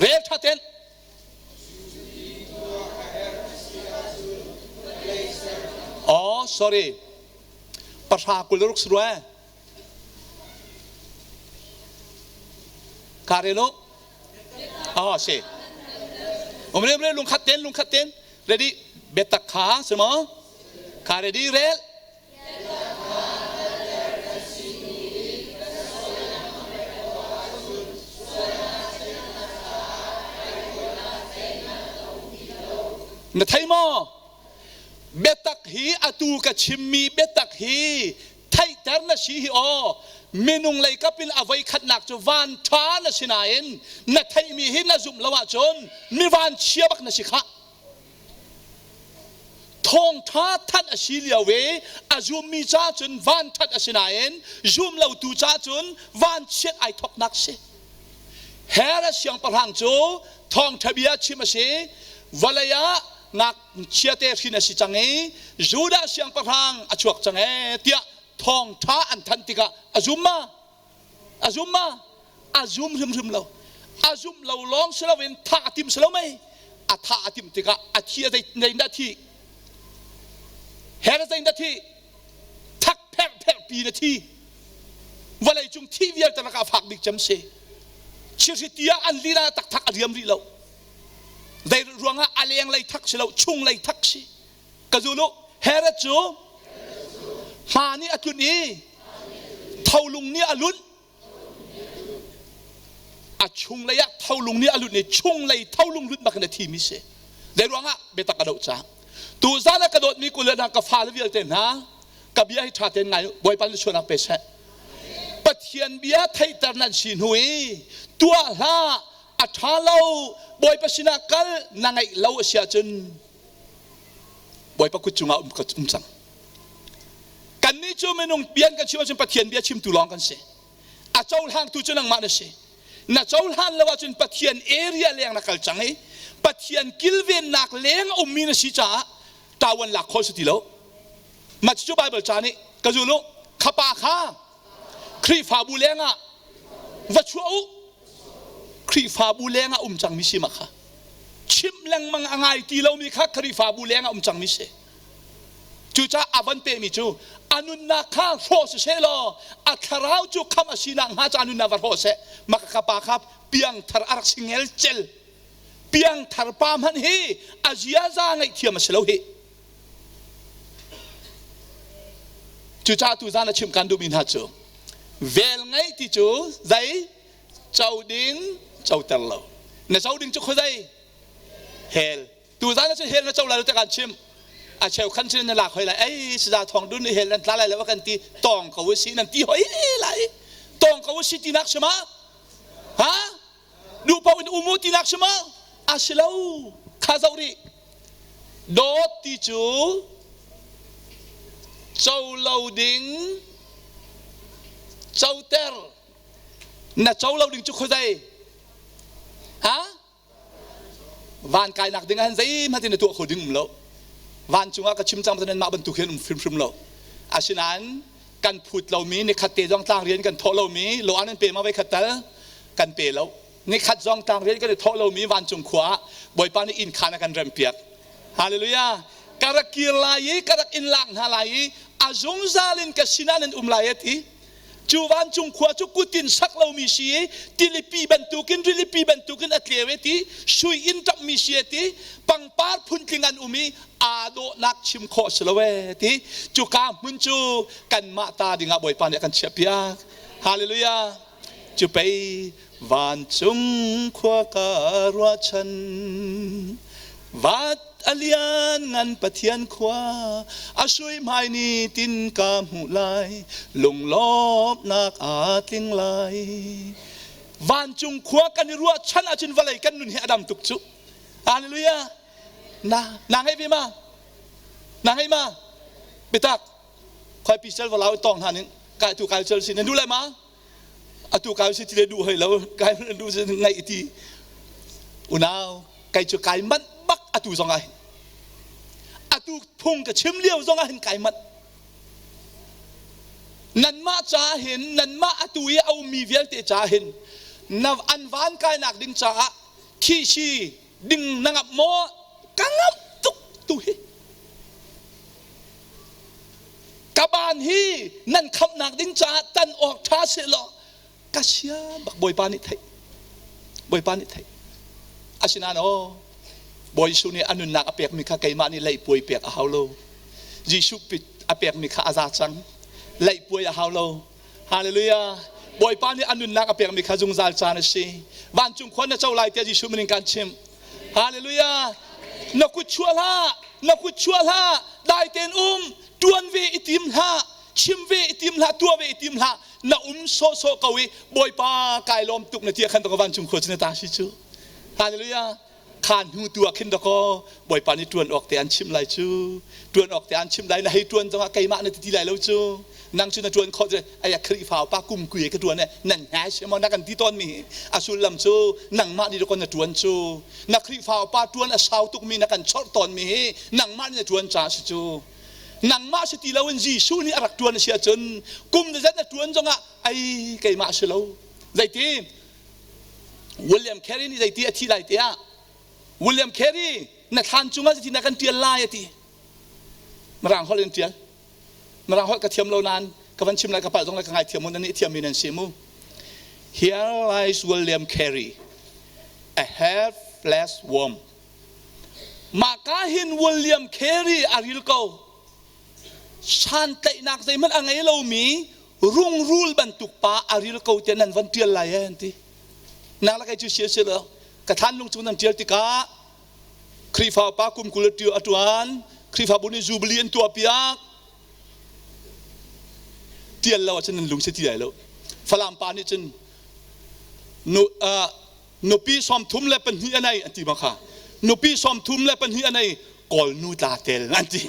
rel tha ten Oh, sorry. Pahra kul ruk surua. Ka relo. Oh, si. Umre umre lungkhat ten lungkhat ten. Ready? Betak kha simo. Ka ready rel. Na thei maw? Biatak hi atu ka chimmi biatak hi theihter na si hi aw minung lei kap in a voi khatnak cu van ṭha na si nain na theihmi hi na zumh lo ahcun mi van chia bak na si khah. Thawngṭha thanh a si lio i a zummi ca cun vanṭhat a si nain zum lotu ca cun vanchiat ai thawknak si. Herod siangpahrang cu thawngṭha bia chim a si. Vawlei ah ngakchia te hrin a si cang i Judah siangpahrang a chuak cang ee tiah thawngṭha an thanh tikah a zum ma? A zum ma? A zum hrimhrim lo. A zum lo lawng si loin thah a tim si lo mei? A thah a timh tikah a thi a zei dah thi? Herod zei dah thi? Thak pherh pherh pi na thi. Vawlei cung thi vialte lakah fak bik cem si. Chihri tia an lila taktak a riam rih lo. Zei ruangah a leng lei thak si lo, chung lei thak si. Ka zul u. Herod cu hma nih a tlunh i tholung nih a lunh. A chunglei ah tholung nih a lunh i chunglei tholung lut bak in a thimi si. Zei ruangah biatak a doh caah. Tuzan ah ka dawtmi kule hna ka fale vialte hna ka bia hi ṭha tein ngai u. Bawipa nih sualnak pe seh. Pathian bia theihter nan si hnu i tuah hlah a ṭha lo Bawipa sinah kal na ngeih lo a si ahcun Bawipa kut cungah um um cang. Kannih cu minung bia kan chim ahcun Pathian bia chimtu lawng kan si. A cohlangtu cu nangmah na si. Na cohlan lo ahcun Pathian area leng na kal cang i Pathian kilvennak leng a ummi na si caah tawan lak khawh si ti lo. Mah cucu Bible ca nih ka zul u khapa kha Khrihfabu lengah va chuah u. Khrihfabu lengah um cangmi si mah kha. Chimh lengmang a ngai ti lomi kha Khrihfabu lengah um cangmi si. Cucaah a van pehmi cu a nunnak kha hrawh siseh law a thlarau cu khamh a sinak hnga cu a nunnak va hrawh seh. Mah ka pa kha piangthar a rak si ngelcel. Piangthar pa hmanh hi a ziaza ngaihthiam a si lo hi. Cucaah tuzan a chimh kan duhmi hna cu vel ngeih ti cu zei co ding coter lo. Na co ding cu khuazei? Hell. Tuzan ah cun hell na co lai lo tiah kan chim. A cheu khan cun na lak hoi lai. Ei saza thawng dun hell nan tla lai lo kan ti. Tawng ko si nan ti hoi lai. Tawng ko si tinak si ma? Ha? Duh paoh in um u tinak si ma? A si lo. Kha zoh rih. Dawt ti cu co lo ding coter na co lo ding cu khuazei ha van kainak ding ah hin zeihmanh in na tuah kho ding um lo van cungah ka chim cang nan mah bantuk hin um hrimhrim lo asinain kan phut lomi nikhat te zong tlang rian kan thawh lomi lo an pe ma voi khat tal kan pe lo nikhat zong tlang rian kan i thawh lomi vancung khua ah bawipa nih inn khan a kan rempiak hallelujah ka rak kir lai i ka rak in lak hna lai i a zungzal in ka sinah nan um lai a ti Cu vancung khua cu kut in sak lomi si i tilipi bantukin rilipi bantukin a tleu i ti sui in ṭamhmi si ti pangpar phuntling an um i aa dawhnak chim khawh si lo ee ti cuka hmun cu kanmah ta dingah Bawipa nih a kan chiahpiak. Hallelujah. Cu pei vancung khua ka ruahchan vat a lian ngan Pathian khua a sui hmai ni tin ka hmuh lai lunglawmhnak aa tling lai vancung khua kan i ruahchan ahcun vawlei kan nun hi a dam tuk cu hallelujah na na ngei ve ma na ngei ma bitak khoi pi sel valau tong hna ning kai tu kai chel si nan duh lai ma atu kai si ti le duh hoi lo kai duh si ngaih ti unau kai cu kai manh bak atu zong ah atu phung ka chim lio zong ah hin kai manh nanmah ca hin nanmah atu i a ummi vialte ca hin na an van kainak ding caah thi si ding na ngamh maw ka ngamh tuk tu hi ka baan hi nan khamhnak ding caah tan awk ṭha seh law ka sia bak Bawipa nih theih Bawipa nih theih asinain aw Bawi Jesuh nih a nunnak a pekmi kha keimah nih leihpuai pek a hau lo Jesuh a pekmi kha a za cang leihpuai a hau lo Hallelujah Bawipa nih a nunnak a pekmi kha zungzal caan a si vancung khua na co lai tiah Jesuh min in kan chimh Hallelujah! Na kut chuah hlah, na kut chuah hlah, dai tein um, tuan ve i tim hlah, chim ve i tim hlah, tuah ve i tim hlah, na um sawhsawh ko i Bawipa kai lawm tuk na ti khan ka vancung khua cu na ta si cu. Hallelujah. Kha hnu tu ah khin dakaw Bawipa nih ṭuan awk te an chimh lai cu. Ṭuan awk te an chimh lai na hei ṭuan zongah keimah na ti ti lai lo cu. Nang cu na ṭuan khawh cu aya Khrihfa upa kum kui ka ṭuan e nan hngai si maw na kan ti tawn mi a sullam cu nangmah nih dakaw na ṭuan cu. Na Khrihfa upa ṭuan a sau tuk mi na kan chorh tawn mi hi nangmah nih na ṭuan caah si cu. Nangmah si ti loin Jesuh nih a rak ṭuan a si ahcun kum zat na ṭuan zongah ai keimah si lo. Zeiti William Carey nih zeiti a thi lai tiah William Carey na thlan cungah zeiti na kan ṭial lai a ti. Mirang holh in ṭial. Mirang holh ka thiam lo nain ka van chim lai ka palh zong lai ka ngaithiam mu nan nih thiammi nan si mu. Here lies William Carey, a helpless worm. Mah ka hin William Carey a ril ko. Santlaihnak zeihmanh a ngei lomi rungrul bantuk pa a ril ko tiah nan van ṭial lai an ti. Nang le kei cu si si lo. Ka thlan lung cung nan ṭial tikah Khrihfa upa kum 20 a ṭuan, Khrihfabu nih jubilee an tuahpiak. Ṭial lo ahcun nan lung si ti lai lo. Falam pa nih cun nu, uh, nupi 32 a nei an ti ma kha. Nupi 32 a nei kawl nu tla tel an ti.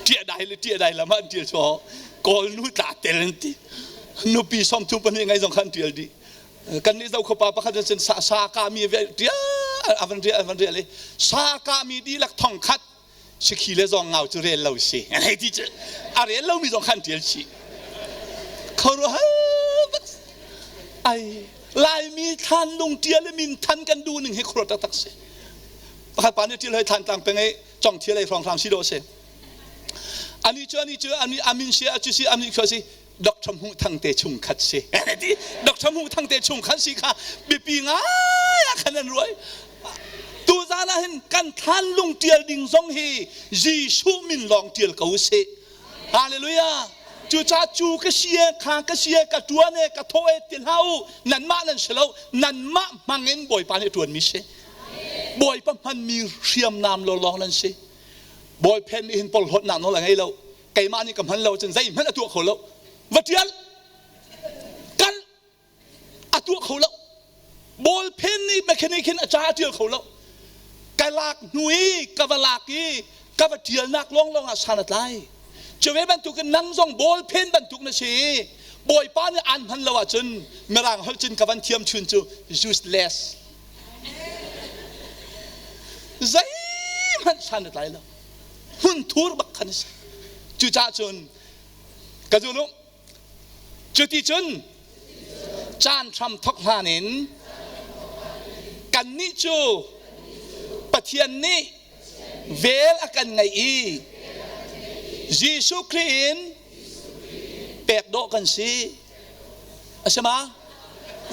Ṭiah dai le ṭiah dai lam ah an ṭial chaw. Kawl nu tla tel an ti. Nupi 32 ngai zong kha an ṭial dih. Kan nih zo khuapa pakhat cun sa sa ka mi ṭial avan rial avan rial i sa ka mi dihlak thong khat sikhi le zawng ngau cu rel lo si an hei ti cu a rel lomi zong khan ṭial chih khuaruahhar ai Laimi thlan lung ṭial i min than kan duh ning hi khuaruah taktak si pakhat pa nih ṭial hoi thlan tlang peng i cong thial ei hrawng hram si dawh si ani cu ani cu ani amin si a cu si ani cu si Dr. Hmuh Thang te chung khat si ti Dr. Hmuh Thang te chung khat si kha biapi ngai ah khan an ruai tu zan ah hin kan thlan lung tial ding zong hi Jesuh min lawng tial ko sih Hallelujah cucaah cu ka si e kha ka si e ka tuan e ka thaw e ti hlah u nanmah nan si lo nanmah hmang in Bawipa nih a tuanmi si Bawipa hmanmi hriamnam lawlawng nan si Bawi nih hin porhlawtnak nawl a ngei lo keimah nih ka hman lo cun zeihmanh a tuah kho lo va ṭial kal a tuah kho lo ballpen nih mechanic hin a ca a ṭial kho lo ka lak hnu i ka va lak i ka va ṭialnak lawnglawng ah san a tlai cu ve bantukin nang zong ballpen bantuk na si bawipa nih aan hman lo ahcun mirang holh cun ka van thiam chun cu useless zeihmanh san a tlai lo hmunthur bak khan a si cucaah cun ka zul u cuti cun caan hram thok hlan in kannih cu Pathian nih vel a kan ngeih i Jesuh Khrih in pek dawh kan si a si ma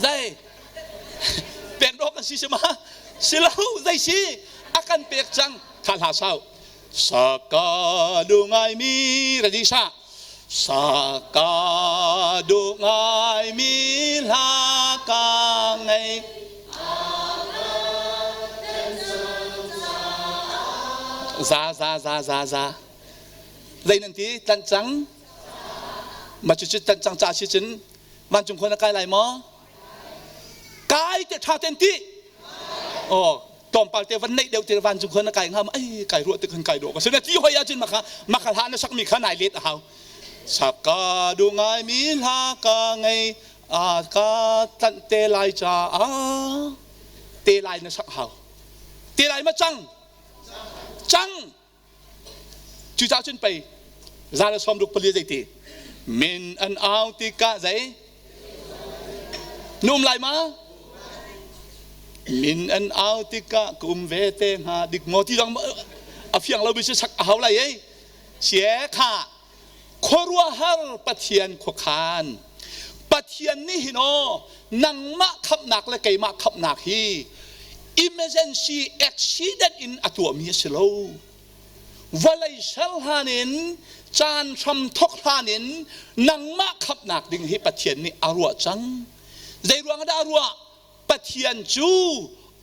zei pek dawh kan si si ma si lo zei si a kan pek cang kha hla sau saka du ngai mi ready sa saka du ngai mi hla ka ngei za za za za za zei nan ti tlan cang ma cu cu tlan cang ca si cun vancung khua na kai lai maw kai te tha ten ti oh tlawmpal te van neih deuh te vancung khua na kai hnga ai kai ruah te khan kai dawh ka si na ti hoi ahcun makha makha hla na sakmi kha nai let a hau saka du ngai mi hla ka ngei a ka tlanh te lai ca a te lai na sak hau te lai ma cang cang Cucaah cun pei 164 zeiti min an au tikah zei na um lai ma min an au tikah ka um ve te hnga dik maw ti dong a fiang lo mi si sak a hau lai ei sie kha khuaruahhar Pathian khuakhan Pathian nih hin aw nangmah khamhnak le keimah khamhnak hi emergency accident in a tuahmi a si lo. Vawlei ser hlan in caan hram thok hlan in nangmah khamhnak ding hi Pathian nih a ruah cang. Zei ruang dah a ruah? Pathian cu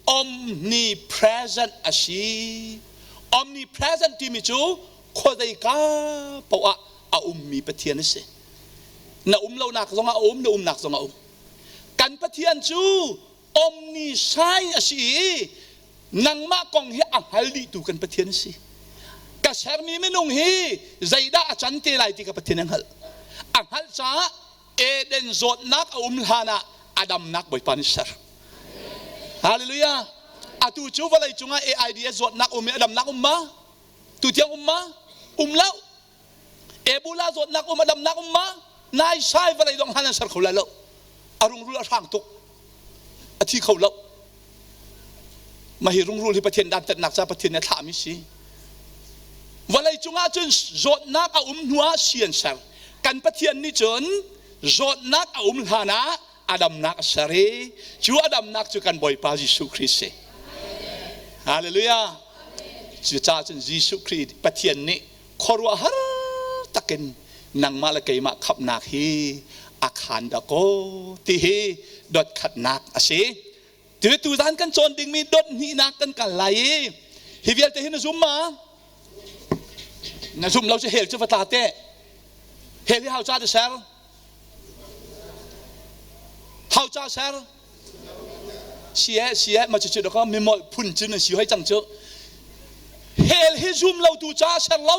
Omnipresent a si. Omnipresent timi cu khuazeika paoh ah a ummi Pathian a si. Na um lonak zongah a um, na umnak zongah a um. Kan Pathian cu omniscient a si i nangmah kong hi a hngal dihtu kan Pathian a si. Ka sermi minung hi zeidah a can te lai ti ka Pathian a hngalh. A hngalh caah Eden zawtnak a um hlan ah a damnak Bawipa nih ser. Hallelujah. Atu cu vawlei cungah AIDS zawtnak um i a damnak um ma? Tu tiang um ma? Um lo. Ebola zawtnak um a damnak um ma? Naisai vawlei dong hlan an ser kho lai lo. A rungrul a hrang tuk. A thi kho lo. Mah hi rungrul hi Pathian dantatnak ca Pathian nih a thlahmi si. Vawlei cungah cun zawtnak a um hnuah si an ser. Kan Pathian nih cun zawtnak a um hlan ah a damnak a ser i cu a damnak cu kan Bawipa Jesuh Khrih si. Hallelujah. Cucaah cun Jesuh Khrih Pathian nih khuaruahhar takin nangmah le keimah khamhnak hi a khaan dah kaw ti hi dotkhatnak a si. Tu tuzan kan cawn dingmi dot hnihnak kan kal lai i hi vialte hi na zum ma? Na zum lo cu hell cu va tla te. Hell hi hau ca ti ser? Hau ca ser? Si eh si eh ma cu cu dakaw mi molh phun cu nan si hoi cang cu. Hell hi zum lo tu ca ser lo.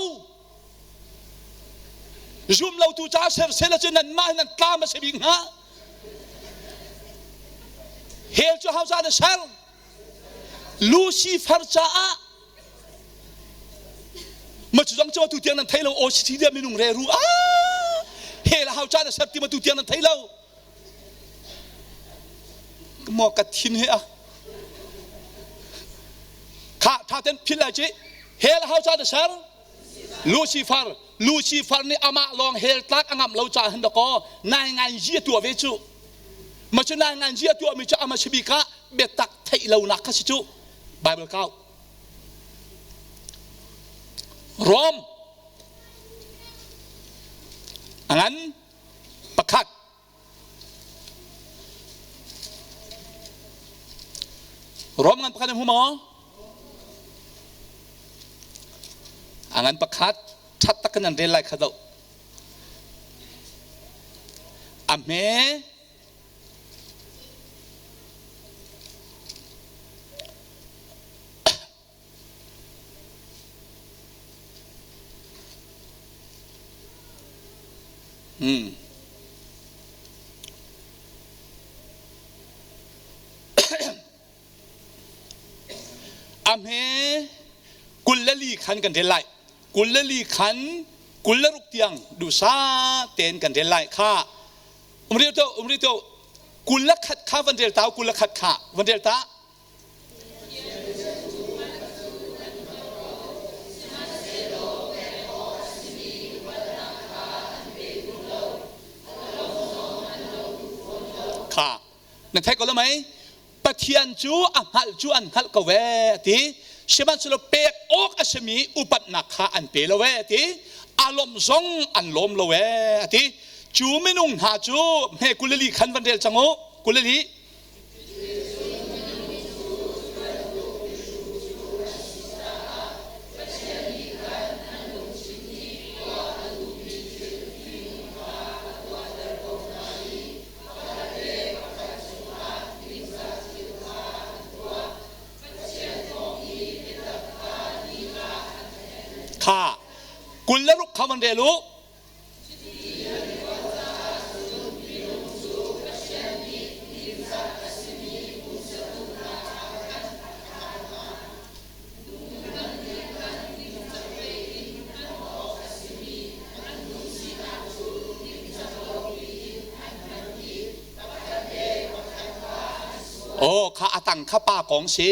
Zum lo tu ca ser sel cu nanmah hi nan tlam a si bik hnga. Hell cu hau ca na ser? Lucifer caah ma cu zong cu tu tiang nan thei lo OCD minung re ru ah hell hau ca na ser ti ma tu tiang nan thei lo. Maw ka thin hi a kha tha ten phil lai ci hell hau ca na ser Lucifer Lucifer nih amah lawng hell tlak a ngamh lo caah hin dakaw nai ngai zi a tuah ve cu ma cu nai ngai zi a tuah mi cu ama si bik ah biatak theih lonak kha si cu Bible kau Rom a ngan pakhat Rom ngan pakhat na hmu maw? A ngan pakhat ṭhat tak in an rel lai kha doh. A hme A hme 24 khan kan rel lai. 24 khan 26 tiang duhsah tein kan rel lai. Kha um rih to um rih to 21 kha van rel ta 21 kha van rel ta. Kha na theih ko lo mei? Pathian cu a hngalh cu an hngalh ko ee a ti. Sihmanhsehlaw pek awk a simi upatnak kha an pe lo ee a ti. A lawmh zong an lawm lo ee a ti. Cu minung hna cu hme 24 khan van rel cang u. 24 Kha 26 kha van rel u. Aw kha a tang kha pa kong si.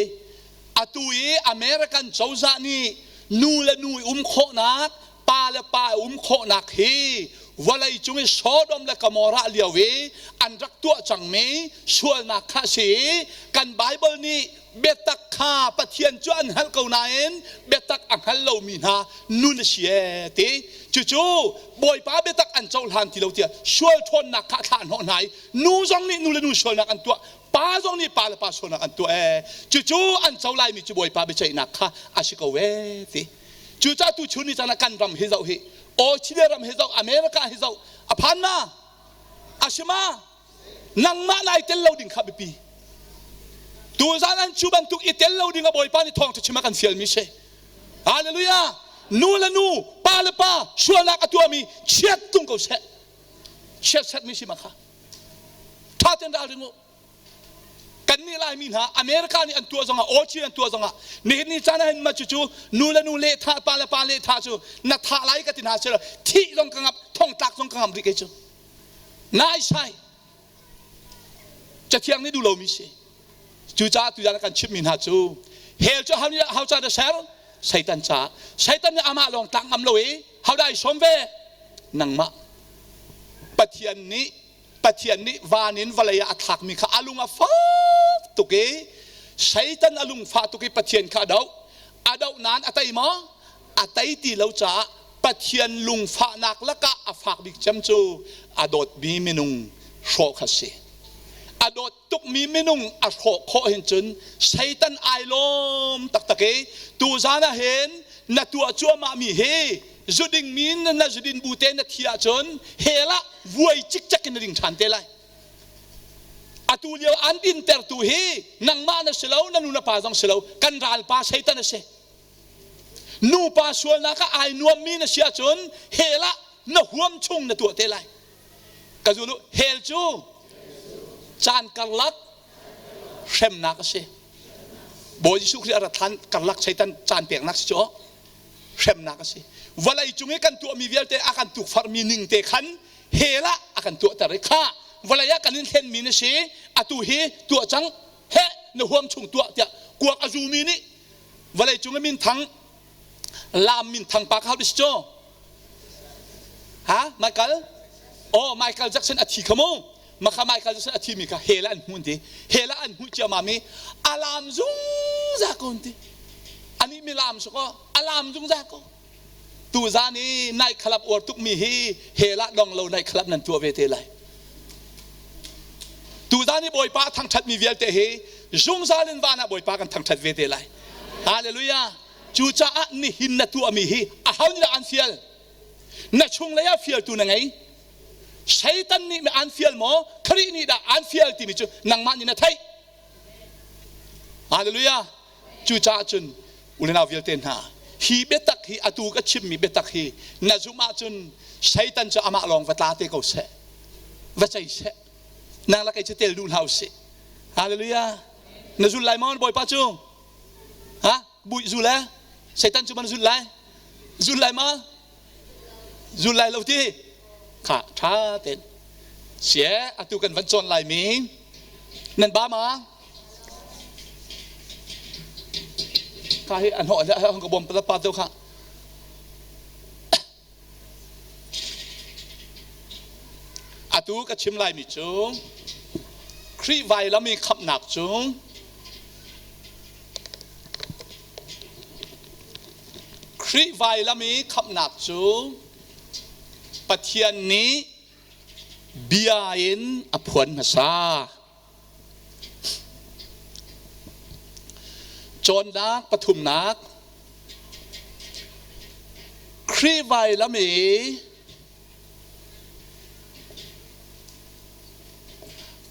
Atu i American cozah nih nu le nu i um khawhnak pa le pa um khawhnak hi vawlei cung i Sodom le Gomorrah lio i an rak tuah cangmi sualnak kha a si i kan Bible nih biatak kha Pathian cu an hngalh ko nain biatak a hngal lomi hna nun a si ee ti. Cucu Bawipa biatak an cohlan ti lo tiah sual ṭhawnnak kha a thlah hnawh hna i nu zong nih nu le nu sualnak an tuah, pa zong nih pa le pa sualnak an tuah ee. Cucu an co laimi cu Bawipa biaceihnak kha a si ko ee ti. Cucaah tuchun ni caan ah kan ram hi zoh hi Australia ram hi zoh, America hi zoh, a phan ma? A si ma? Nangmah nai tel lo ding kha biapi. Tuzan an cu bantuk i tel lo ding a Bawipa nih thawngṭha chim a kan fialmi si. Hallelujah! Nu le nu, pa le pa sualnak a tuahmi chiat tung ko seh. Chiat setmi si ma kha. Ṭha tein ralring u. Kannih Laimi hna America nih an tuah zongah Australia an tuah zongah nihin ni caan ah hin ma cucu nu le nu lehthah pa le pa lehthah cu na thah lai ka ti hna sila thih zong ka ngap thongtlak zong ka ngam rih kei cu naisai cathiang nih duh lomi si cucaah tuzaan kan chimhmi hna cu hell cu hau ca dah ser Satan caah Satan nih amah lawng tlak ngam lo i how dah i sawm ve nangmah Pathian nih Pathian nih van in vawlei ah a thlakmi kha a lung a fak tuk i Satan a lungfah tuk i Pathian kha a doh. A doh nain a tei maw? A tei ti lo caah Pathian lungfahnak lakah a fak bik cem cu a dawtmi minung hrawh kha si. A dawt tukmi minung a hrawh khawh hin cun Satan ai lawm taktak i tuzan ah hin na tuah cuahmahmi hi zuding mi na zudin bu te na thi ahcun hell ah vuai cikcek in na ding ṭhan te lai. Atu lio an dintertu hi nangmah na si lo, na nu na pa zong si lo, kan ralpa Satan a si. Nupa sualnak ah ai nuammi na si ahcun hell ah na huam chung na tuah te lai. Ka zul u, hell cu caan karlak hremnak a si. Bawi Jesuh Khrih a rat hlan karlak Satan caan peknak si cu hremnak a si. Vawlei cung i kan tuahmi vialte a kan tukfarmi ning te khan hell ah a kan tuahter i kha vawlei ah kan in hlenmi na si atu hi tuah cang he na huam chung tuah tiah kuak a zumi nih vawlei cung i minthang lam minthang pa kha si cu ha Michael oh Michael Jackson a thi kha mu makha Michael Jackson a thi mi kha hell an hmun ti hell an hmuh ciamam i alam zungzal ko ti ani mi lam su ko alam zungzal ko tuzan i nai khalap uar tuk mi hi hell ah dong lo nai khalap nan tuah ve te lai tuzan i bawipa thangthat mi vialte hi zungzal in van ah bawipa kan thangthat ve te lai hallelujah cucaah nihin na tuah mi hi a ho nih dah an fial na chunglei ah fialtu na ngei Satan nih an fial maw Khrih nih dah an fial timi cu nangmah nih na theih Hallelujah cucaah cun unau vialte hna hi biatak hi atu ka chimmi biatak hi na zumh ahcun Satan cu amah lawng va tla te ko seh va cei seh nang la kei cu tel duh hlah usih Hallelujah na zul lai maw Bawipa cu ha bui zul eh Satan cu man zul lai zul lai ma Zul lai lo ti kha ṭha tein sie atu kan van cawn lai mi nan ba ma kha hi an hawh ka bawm pa to kha atu ka chim lai mi cu Khrih vailam i khamhnak cu Khrih vailam i khamhnak cu Pathian nih bia in a phuan hmasa. Cawnnak pathumnak Khrih vailam i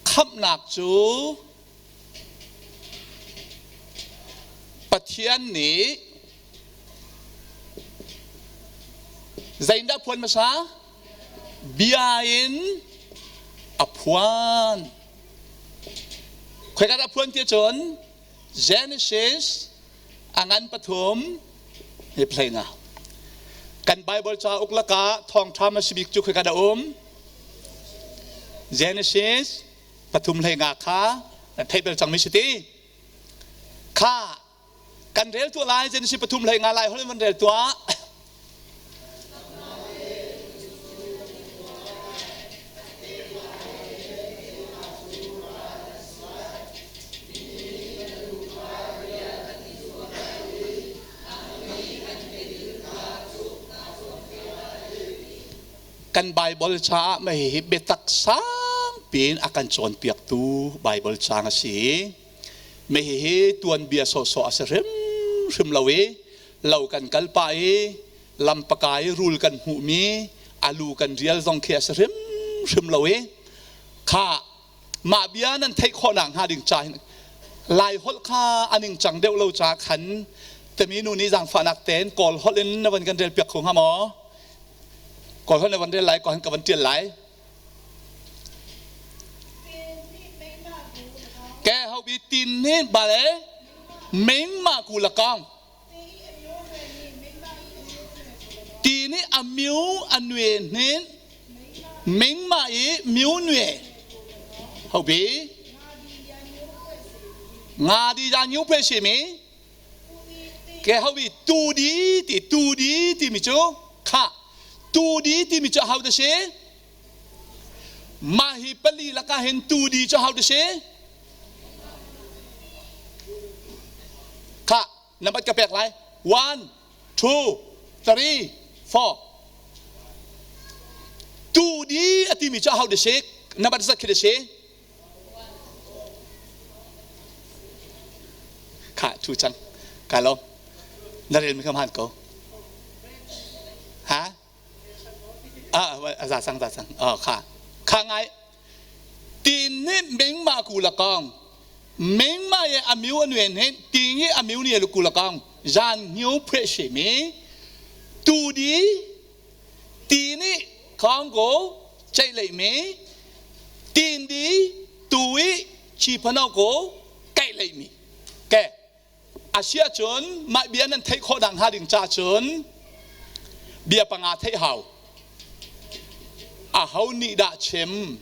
khamhnak cu Pathian nih zeindah phuan hmasa? Bia in a phuan. Khoika dah phuan ti cun Genesis a ngan pathum hi play nga. Kan Bible cauk lakah thawngṭha hmasa bik cu khoika dah um? Genesis pathum hlei nga kha nan theih bel cangmi si ti kha kan rel tuah lai Genesis pathum hlei nga lai holh in van rel tuah Kan Bible caah mah hihi biatak sangpi in a kan cawnpiaktu Bible caang a si. Mah hihi tuanbia sawhsawh a si hrimhrim lo i lo kan kal pah i lampaka i rul kan hmuhmi alu kan rial zong khi a si hrimhrim lo i kha mah bia nan theih khawhnak hnga ding ca hin Lai holh kha a ningcang deuh lo ca khan tami nu nih zaangfahnak tein Kawl holh in na van kan rel piak kho hnga maw? Kawl holh na van rel lai, kawl ka van ṭial lai. Ke ho bi tin ni ba le ming ma ku la kong. Ti nih a miu a nue hnin ming ma i miu nue. Ho bi nga di ja nyu pe si mi ke ho bi tu di ti tu di ti mi cu kha tu di ti mi cu how da si mah hi pali lakah hin tu di cu how da si kha nambat ka pek lai one two three four tu di a timi cu how da si nambat zat khi da si Kha thu cang. Ka lawm. Na rel mi kha hmaan ko. Ha? Ah, a za cang, za cang. Oh, kha. Kha ngai. Tin nih ming ma ku la kong. Ming ma ye amiu anuen hin ting hi amiu ni lu ku la kong. Zan ngiu phwe shi mi. Tu di Ti nih Congo ceih mi tindi tu i Chipano ko kaih leihmi ke asia cun mah bia nan theih khawh dang hnga ding ca cun bia panga theih hau aho nih dah chim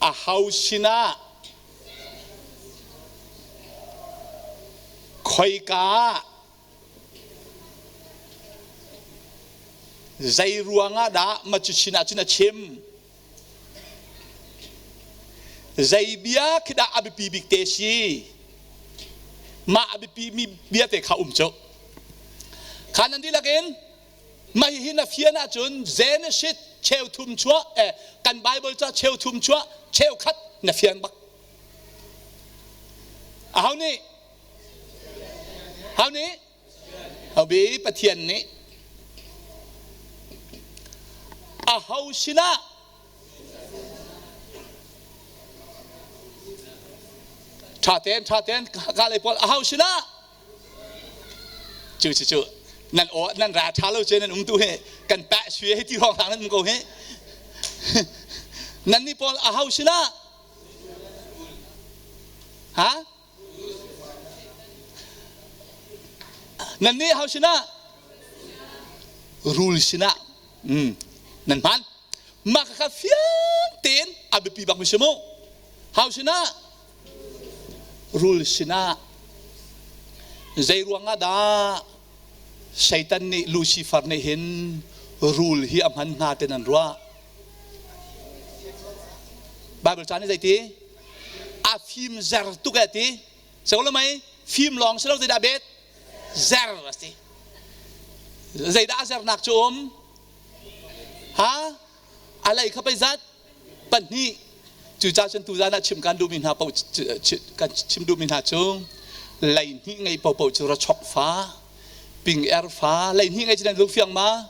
aho sinah Khoika zei ruangah dah macu chin ah cun a chim? Zei bia khi dah a biapi bik te si? Mah a biapi mi bia te kha um cu. Kha nan dihlak in mah hihi na fian ahcun Genesis cheu thum chuah eh, kan Bible ca cheu thum chuah cheu khat na fian bak. Aho nih? Ho nih? Hobi Pathian nih. Aho sinah? Ṭha tein, ṭha tein, ka lei pawl aho sinah? Cu cu cu nan aw nan ra ṭha lo cu nan um tu hi kan peh sui hi ti hrawng hlang nan um ko hi. Nan nih pawl aho sinah? Ha? Nan nih ho sinah? Rul sinah. Mm. Nan hman. Mah kha fiang tein a biapi bak mi si mu. Hau sinah? Rul sinah. Zei ruangah dah Satan nih Lucifer nih hin rul hi a hman hna ti nan ruah? Bible ca nih zeiti? A fim zer tuk eh ti. So lo mei fim lawng si lo zeidah bet? Zer a si. Zeidah a zernak cu um? Ha? A lei kha pei zat? Pahnih. Cucaah cun tuzan ah chim kan duhmi hna paoh kan chim duhmi hna cu leihnih ngei paohpaoh cu ra chok fa, ping er fa, leihnih ngei cu nan lung fiang ma?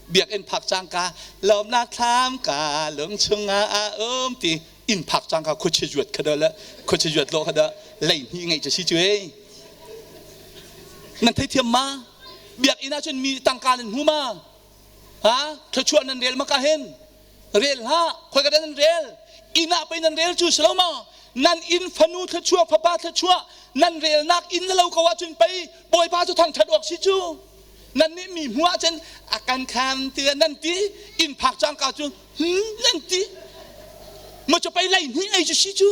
Biakinn phak cangka lawmnak thlam ka lung chungah a um ti inn phak cangka khuachia zuat kha dah le khuachia zuat lo kha dah leihnih ngeih cu si cu ei. Nan theithiam ma? Biakinn ah cun mi tangka nan hmu ma? Ha? Thluachuah nan rel ma ka hin? Rel hlah. Khoi ka dah nan rel? Inn ah pei nan rel cu si lo ma? Nan inn fanu thluachuah, fapa thluachuah nan relnak inn na lo ko ahcun pei Bawipa cu thangṭhat awk si cu. Nan nih mi hmuh ahcun a kan khan ti nan ti inn phak cangka cu hmm nan ti ma cu pei lei hnih ei cu si cu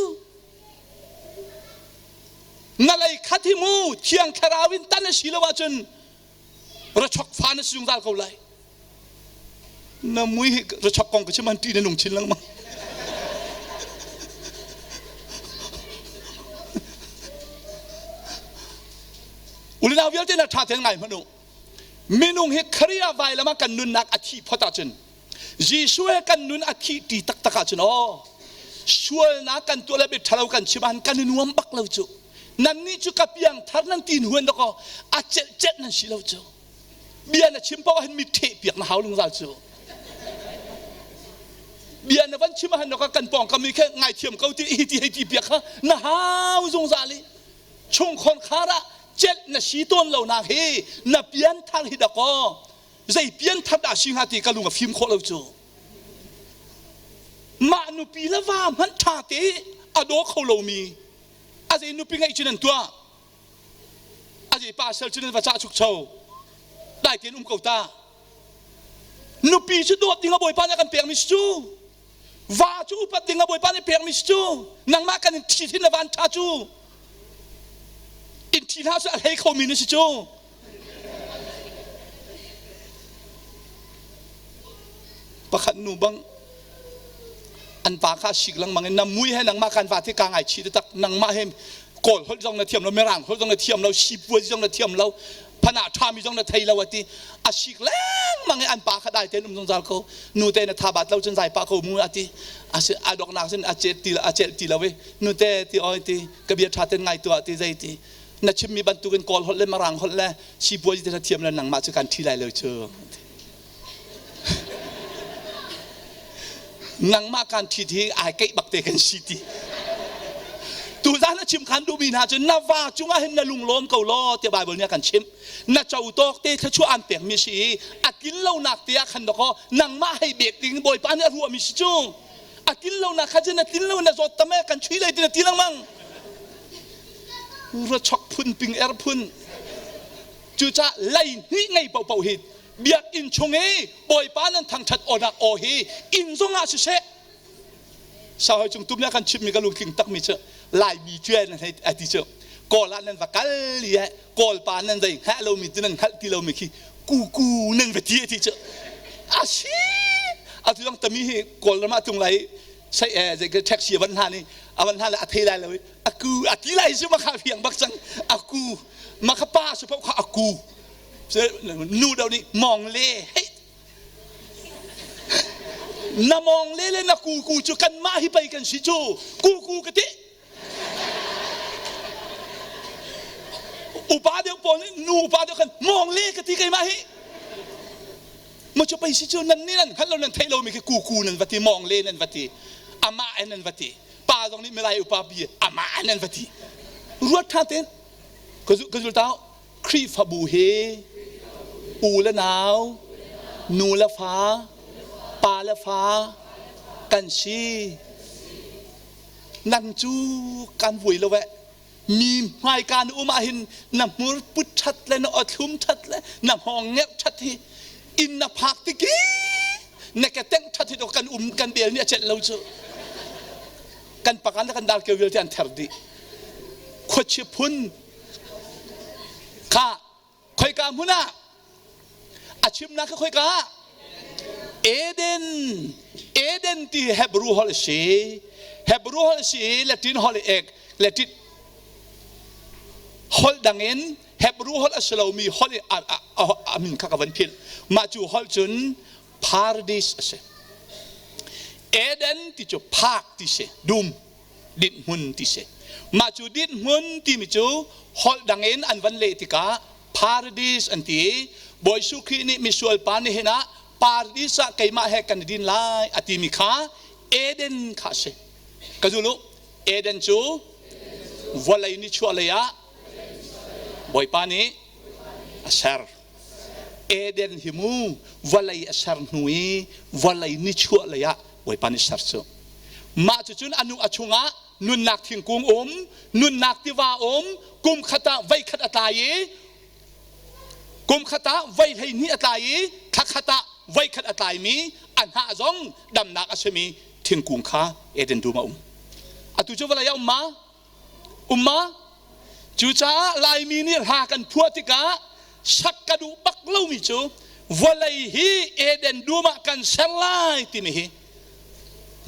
na lei khat hi mu thiang thlarau in tan a si lo ahcun rachok fa na si zungzal ko lai na mui hi rachok kong ka chim an ti na lung chin lengmang Ulinau vialte na ṭha tein ngai hmanh u. Minung hi Khrih ah vailam ah kan nunnak a thih phot ahcun Jesuh he kan nun a thih ṭi taktak ahcun aw sualnak kan tuah le bia ṭhalo kan chim ahhin kan i nuam bak lo cu. Nannih cu ka piang thar nan ti huan dakaw a celh celh nan si lo cu. Bia na chim paoh ahhin mi ṭheh piak na hau lungzal cu. Bia na van chim ahhin dakaw kan pawngkam mi khe ngaithiam ko ti hi ti hei ti piak kha na hau zungzal i chungkhon khar ah celh na si tawn lo nak hi na pianthar hi dakaw zei pianthar dah si hnga ti ka lung a fim khawh lo cu mah nupi le va hmanh ṭha te a daw kho lomi a zei nupi ngeih cu nan tuah a zei pasal cu nan va cah chukcho dai tein um ko ta nupi cu dawt ding a bawipa nih a kan pekmi si cu va cu upat ding a bawipa nih pekmi si cu nangmah kan in thi thin le van ṭha cu in thi hlah su a hlei khomi na si cu Pakhat nu bang an pa kha sik lengmang in na mui he nangmah kan va ti ka ngai chi tak nangmah he kawl holh zong na thiam lo mirang holh zong na thiam lo sipuai zong na thiam lo phana ṭhami zong na thei lo ati a sik lengmang i an pa kha dai tein um zungzal ko nu te na tha bat lo cun zai pa ko mu ati a doknak cun a chet ti a celh ti lo i nu te ti oi ti ka bia ṭha ten ngai tuah ti zei ti na chimmi bantukin kawl holh le mirang holh le sipuazi te thiam le nangmah cu kan ṭhi lai lo cu nangmah kan ṭhit hi ai keih bak te kan si ti tuzan a chim khan duhmi hna cu na va cungah hin na lunglawm ko law tiah Bible nih a kan chimh na co tawk te thluachuah an pekmi si i a tlin lonak te ah khan dakaw nangmah hei bek ding Bawipa nih a ruahmi si cu a tlin lonak kha cu na tlin lo na zawt tam e kan chui lai ti na ti lengmang Rachok phun ping er phun cucah lei hnih ngei paohpaoh hi biakinn chung i Bawipa nan thangṭhat awnak aw hi inn zongah siseh Sauhoi cung tum nih a kan chimhmi ka lungtling takmi cu Laimi cuan nan hei a ti cu Kawl ah nan va kal i Kawl pa nan zei hngalh lomi ti nan hngalh ti lomi khi kuku nan va ti a ti cu a si atu zong tami hi Kawlram ah tung lai sei eh zei taxi a van hlan i a van hlan le a thei lai lo i aku a ti lai cu ma kha fiang bak cang aku ma kha pa su paoh kha aku nu do nih mong le hei na mong le le na kuku cu kan mah hi pei kan si cu kuku ka ti upa deuh pawl nih nu upa deuh khan mong le ka ti keimah hi ma cu pei si cu nan nih nan hngalh lo nan theih lomi khi kuku nan va ti mong le nan va ti amah nan va ti pa zong nih milai upa bi amah nan va ti ruat ṭha tein ka zul tau Khrihfabu hi u le nau nu le fa pa le fa kan si nang cu kan vui lo eh mi hmaika na um ahhin na hmur put ṭhat le na awthlum ṭhat le na hngawng ngerh ṭhat hi inn na phak tik i na ke tengh ṭhat hi to kan um kan bel nih a celh lo cu kan pakan le kan dar keu vialte an ther dih khuachia phun kha khoika hmun ah a chimnak kha khoika ah Eden Eden ti Hebrew holh a si Hebrew holh a si i Latin holh i ek Latin holh dang in Hebrew holh a si lomi holh i a min kha ka van philh mah cu holh cun paradise a si Eden ti cu phak ti si dum dinhmun ti si. Mah cu dinhmun timi cu holh dang in an van leh tikah paradise an ti i Bawi Jesuh Khrih nih misual pa nihin ah paradise ah keimah he kan i din lai a timi kha Eden kha a si. Ka zul u, Eden cu vawlei nichuahlei ah Bawipa nih a ser. Eden hi mu vawlei a ser hnu i vawlei nichuahlei ah Bawipa nih ser cu. Mah cucun a nu a chungah nunnak thingkung um, nunnak tiva um, kum khat ah voi khat a tlai i kum khat ah voi 12 a tlai i thla khat ah voi khat a tlaimi a hnah zong damnak a simi thingkung kha Eden dum a um. Atu cu vawlei a um ma? Um ma? Cucaah Laimi nih hla kan phuah tikah sak ka duh bak lomi cu vawlei hi Eden dum ah kan ser lai timi hi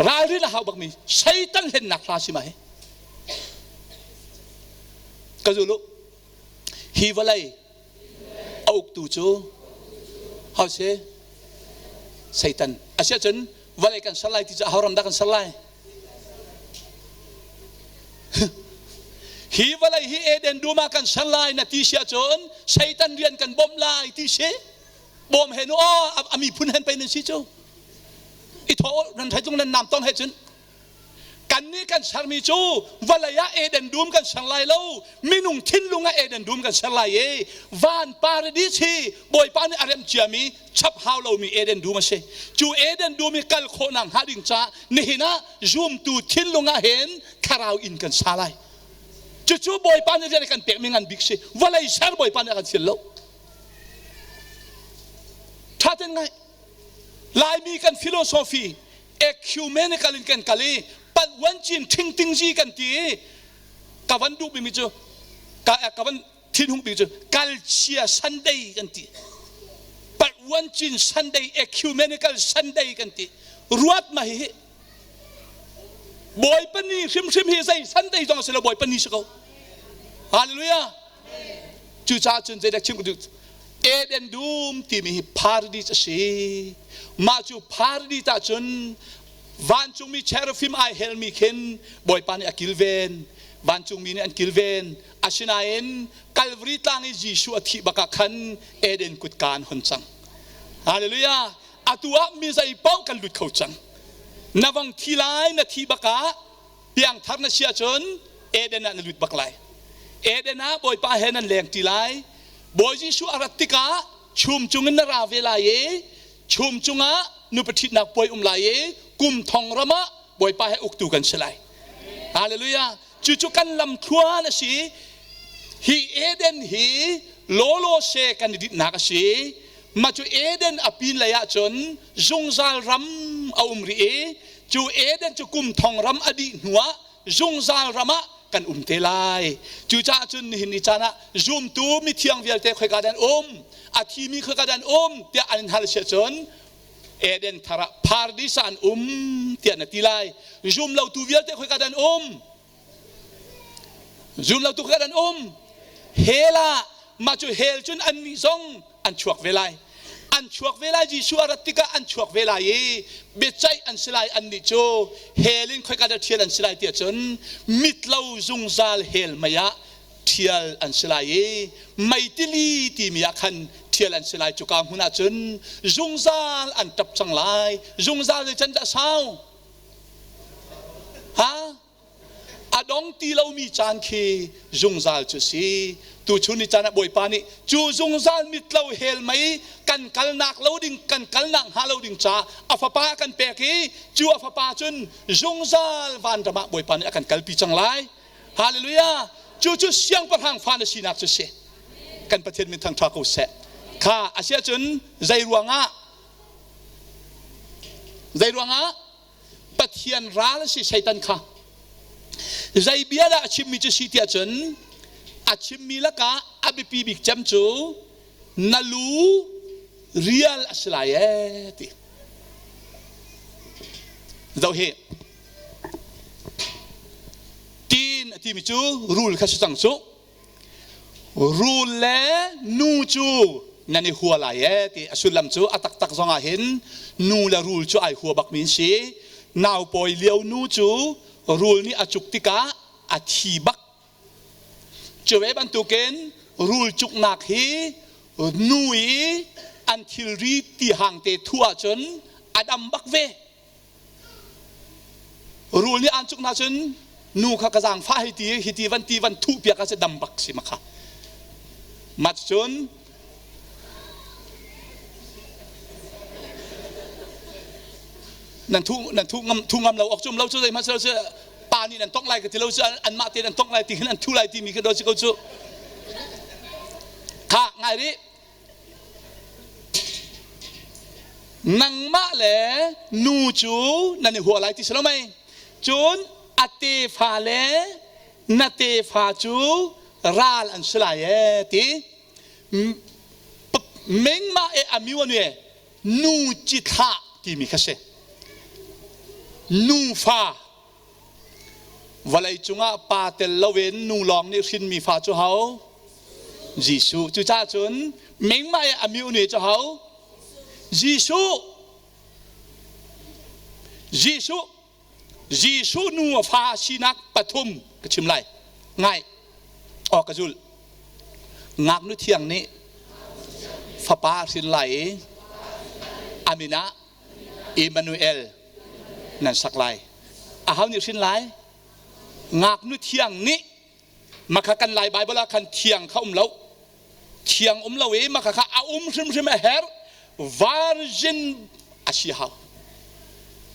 ralrin a hau bakmi Satan hlennak hla si ma hi. Ka zul u. Hi vawlei a uktu cu Hau si? Satan. Asiahcun vawlei kan ser lai ti cu aho ram dah kan ser lai? Hi vawlei hi Eden dum ah kan ser lai na ti si ahcun Satan rian kan bawmh lai ti si. Bawm he nu aw a miphun hen pei nan si cu. I thaw nan thai tung nan nam tong he cun Kannih kan sermi cu vawlei ah Eden dum kan ser lai lo, minung thinlung ah Eden dum kan ser lai i van paradis hi Bawipa nih a remh ciami chap hau lomi Eden dum a si. Cu Eden dum i kal khawhnak hnga ding caah nihin ah zumtu thinlung ah hin thlarau inn kan sa lai. Cucu Bawipa nih rian a kan pekmi ngan bik si. Vawlei ser Bawipa nih a kan sial lo. Ṭha ten ngai. Laimi kan philosophy ecumenical in kan kal i pan chin ṭhing zi kan ti i ka van duh bimi cu ka, ka van thinhung bik cu kalchia Sunday kan ti. Patwan chin Sunday ecumenical Sunday kan ti. Ruat ma hi Bawipa ni hrimhrim hi zei Sunday zong si lo Bawipa ni si ko. Hallelujah. Cucaah cun zeidah chim ka duh Eden dum timi hi paradis a si. Mah cu paradis ahcun vancungmi cherubim ai helmi khin Bawipa nih a kilven. Vancungmi nih an kilven. Asinain Calvary tlang i Jesuh a thih bak ah khan Eden kutka an hon cang. Hallelujah. Atu ah mi zei paoh kan lut kho cang. Na vong thi lai na thi bak ah piangthar na si ahcun Eden ah na lut bak lai. Eden ah Bawipa he nan leng ṭi lai. Bawi Jesuh a rat tikah chum cungin na ra ve lai i chum cungah nupi ṭhitnak puai um lai i kum thong ram ah Bawipa he uktu kan si lai. Hallelujah. Cucu kan lamthluan a si. Hi Eden hi lawlaw se kan i dinhnak a si. Mah cu Eden a pin lei ahcun zungzal ram a um rih i cu Eden cu kum thong ram a dih hnuah zungzal ram ah kan um te lai. Cucaah cun nihin ni caan ah zumtu mithiang vialte khoika dah an um, a thimi khoika dah an um tiah an in hal si ahcun Eden thar ah paradis ah an um tiah na ti lai. Zum lotu vialte khoika dah an um? Zum lotu khoika dah an um? Hell ah mah cu hell cun annih zong an chuak ve lai. An chuak ve lai Jesuh a rat tikah an chuak ve lai i biaceih an si lai annih cu hell in khoika dah ṭhial an si lai tiah cun mitlo zungzal hell mei ah ṭhial an si lai i meitili timi ah khan ṭhial an si lai cuka hmun ah cun zungzal an ṭap cang lai zungzal zei can dah sau ha a dong ti lomi caan khi zungzal cu si tuchun ni caan ah bawipa nih cu zungzal mitlo hel mei kan kalnak lo ding kan kalnak hnga lo ding ca a fapa kan pek i cu a fapa cun zungzal vanram ah bawipa nih a kan kalpi cang lai Hallelujah! Cu cu siangpahrang fa na sinak cu si. Kan Pathian min thangṭha ko seh. Kha a si ahcun zei ruangah zei ruangah Pathian ral a si Satan kha zei bia dah a chimmi cu si tiah cun a chimmi lakah a biapi bik cem cu na lu rial a si lai ee ti zoh hi Tin a timi cu rul kha si cang cu. Rul le nu cu nan i hua lai ee ti a sullam cu a taktak zong ah hin nu le rul cu ai hua bakmi an si. Naupawi lio nu cu rul nih a cuk tikah a thi bak. Cu ve bantukin rul cuknak hi nu i an thilri ti hang te thuh ahcun a dam bak ve. Rul nih aan cuk hna cun nu kha ka zaangfah hei ti hi ti van ti van thuh piak ah dam bak si ma kha. Mah cun nan thu nan thu ngam thu ngam lo awk cum lo cu zei hmanh si lo cu pa nih nan tongh lai ka ti lo cu anmah te nan tongh lai ti khin an thu lai ti mi kha do si ko cu kha ngai rih Nangmah le nu cu nan i hua lai ti si lo mei? Cun a tefa le na tefa cu ral an si lai ee ti. Mengmah e amiu anu e nu cithlah timi kha si. Nufa Vawlei cungah pa tel loin nu lawng nih hrinmi fa cu ho? Jesuh. Cucaah cun mengmah i a miu nih cu ho? Jesuh Jesuh Jesuh nu a fa sinak pathum ka chim lai. Ngai. Aw ka zul. Ngaknu thiang nih fapa a hrin lai i a min ah Emmanuel nan sak lai. Aho nih hrin lai? Ngaknu thiang nih makha kan Lai Bible ah khan thiang kha um lo. Thiang um lo i makha kha a um hrimhrim a herh. Virgin a si hau.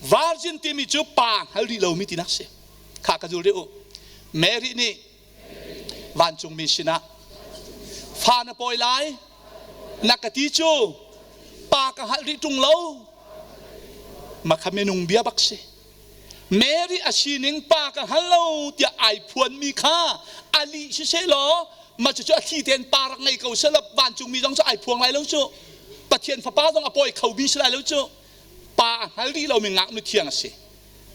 Virgin timi cu pa hngal rih lomi tinak si. Kha ka zul rih u. Mary nih vancungmi sinah fa na pawi lai na ka ti cu pa ka hngalh rih ṭung lo makha minung bia bak si Mary a sining pa ka hngal lo tiah ai phuanmi kha a lih siseh law mah cucu a thli tein pa rak ngei ko seh vancungmi zong cu ai phuang lai lo cu Pathian fapa zong a pawi kho bi si lai lo cu pa a hngal rih lomi ngaknu thiang a si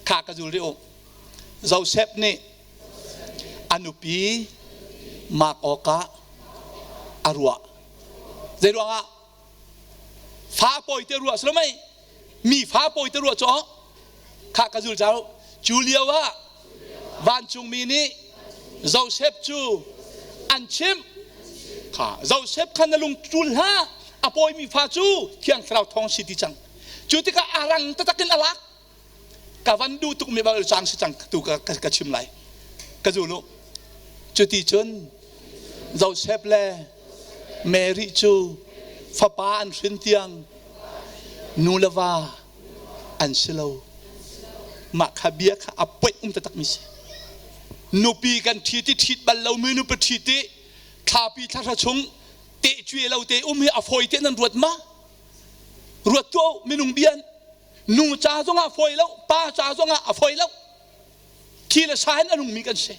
kha ka zul rih u Joseph nih a nupi mak awkah a ruah. Zei ruangah? Fa pawi te ruah si mei? Mi fa pawi te ruah cu kha ka zul cau. Cu lio ah vancungmi nih Joseph cu an chimh. Kha Joseph kha na lung ṭul hlah. A pawimi fa cu Thiang Thlarau thawng si ti cang. Cu tikah a rang taktak in a lak. Ka van duh tuk mi bal cang si cang tu ka, ka, ka chim lai. Ka zul u. Cuti cun Joseph le Mary cu fapa an hrin tiang nu le va an si lo. Mah kha bia kha a poih um taktak mi si. Nupi kan ṭhi ti ṭhit bal lomi nupi ṭhi ti thlapi thlahra chung te cuai lo te um hi a fawi te nan ruat ma? Ruat tuah minung bia Nu ca zongah fawi lo, pa ca zongah a fawi lo. Thi le sa in a nungmi kan si.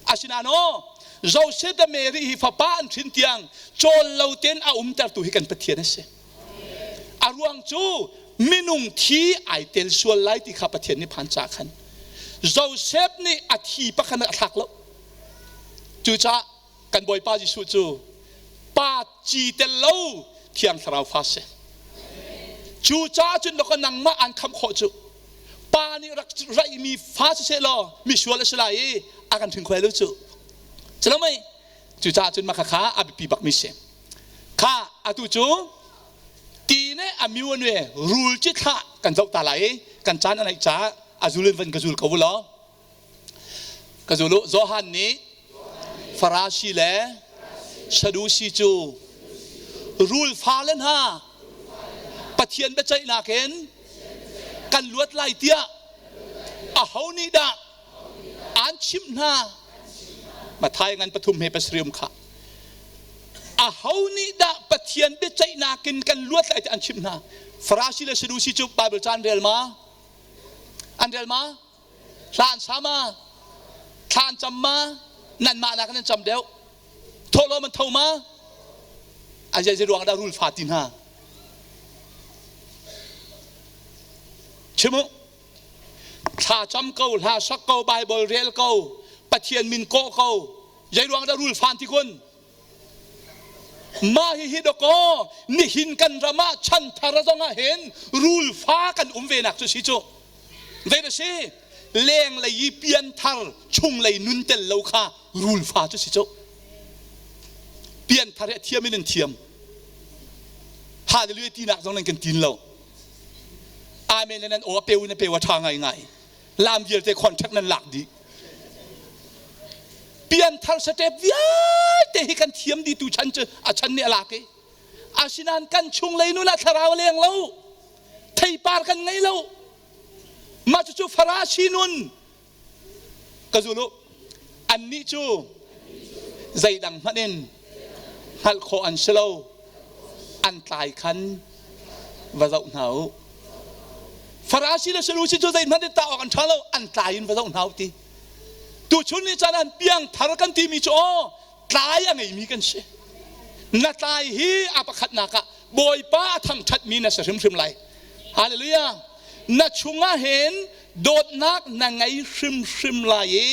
Asinain aw, Joseph le Mary hi fapa an hrin tiang cawl lo tein a umtertu hi kan Pathian a si. A ruang cu minung thi ai tel sual lai ti kha Pathian nih phan ca khan. Joseph nih a thi pakhat a thlak lo. Cucaah kan Bawipa Jesuh cu pa ci tel lo Thiang Thlarau fa si. Cu caah cun dawk nangmah an khamh khawh cu pa nih rak raihmi fa si seh law misual a si lai i a kan hring khuai lo cu. Cu lo mei? Cu caah cun mah kha a biapi bakmi si. Kha atu cu ti ne a miu anu rul ci thlah kan zoh ta lai i kan caan a naih caah a zul in van ka zul ko u law Ka zul u. Johan nih Farasi le Sadusi cu rul fale hna Pathian biaceihnak in kan luat lai tiah aho nih dah aan chimh hna? Matthai ngan pathum he pasarih um kha. Aho nih dah Pathian biaceihnak in kan luat lai tiah an chimh hna? Farasi le Sadusi cu Bible ca an rel ma? An rel ma? Hla an sa ma? Thla an cam ma? Nanmah nakin an cam deuh. Thawhlawm an tho ma? A zei ruang dah rul fa ti hna? Chim u. Thla cam ko, hla sak ko, Bible rel ko, Pathian min kawh ko. Zei ruang dah rul fan ti kun? Mah hihi dawkaw nihin kan ram ah chanthar zong ah hin rulfa kan um ve nak cu si cu. Zei da si? Lenglei i pianthar chunglei nun tel lo kha rulfa cu si cu. Pianthar hi a thiam in an thiam. Hallelujah tinak zong nan kan tin lo. Amen le nan aw a peu in a peu a ṭha ngaingai. Lam vialte contract nan lak dih. Pianthar step vialte hi kan thiam dih tu chan cu a chan nih a lak i asinain kan chunglei nun ah thlarau a leng lo theipar kan ngei lo mah cucu farasi nun ka zul u annih cu zeidang hmanh in hngalh khawh an si lo an tlai khan va zoh hna u Farasi le Sadusi cu zeihmanh in tah awk an ṭha lo an tlai in va zoh hna u ti tuchun ni caan an piang thar kan timi cu aw tlai a ngeimi kan si na tlai hi a pakhatnak ah Bawipa a thangṭhatmi na si hrimhrim lai hallelujah na chungah hin dawtnak na ngei hrimhrim lai i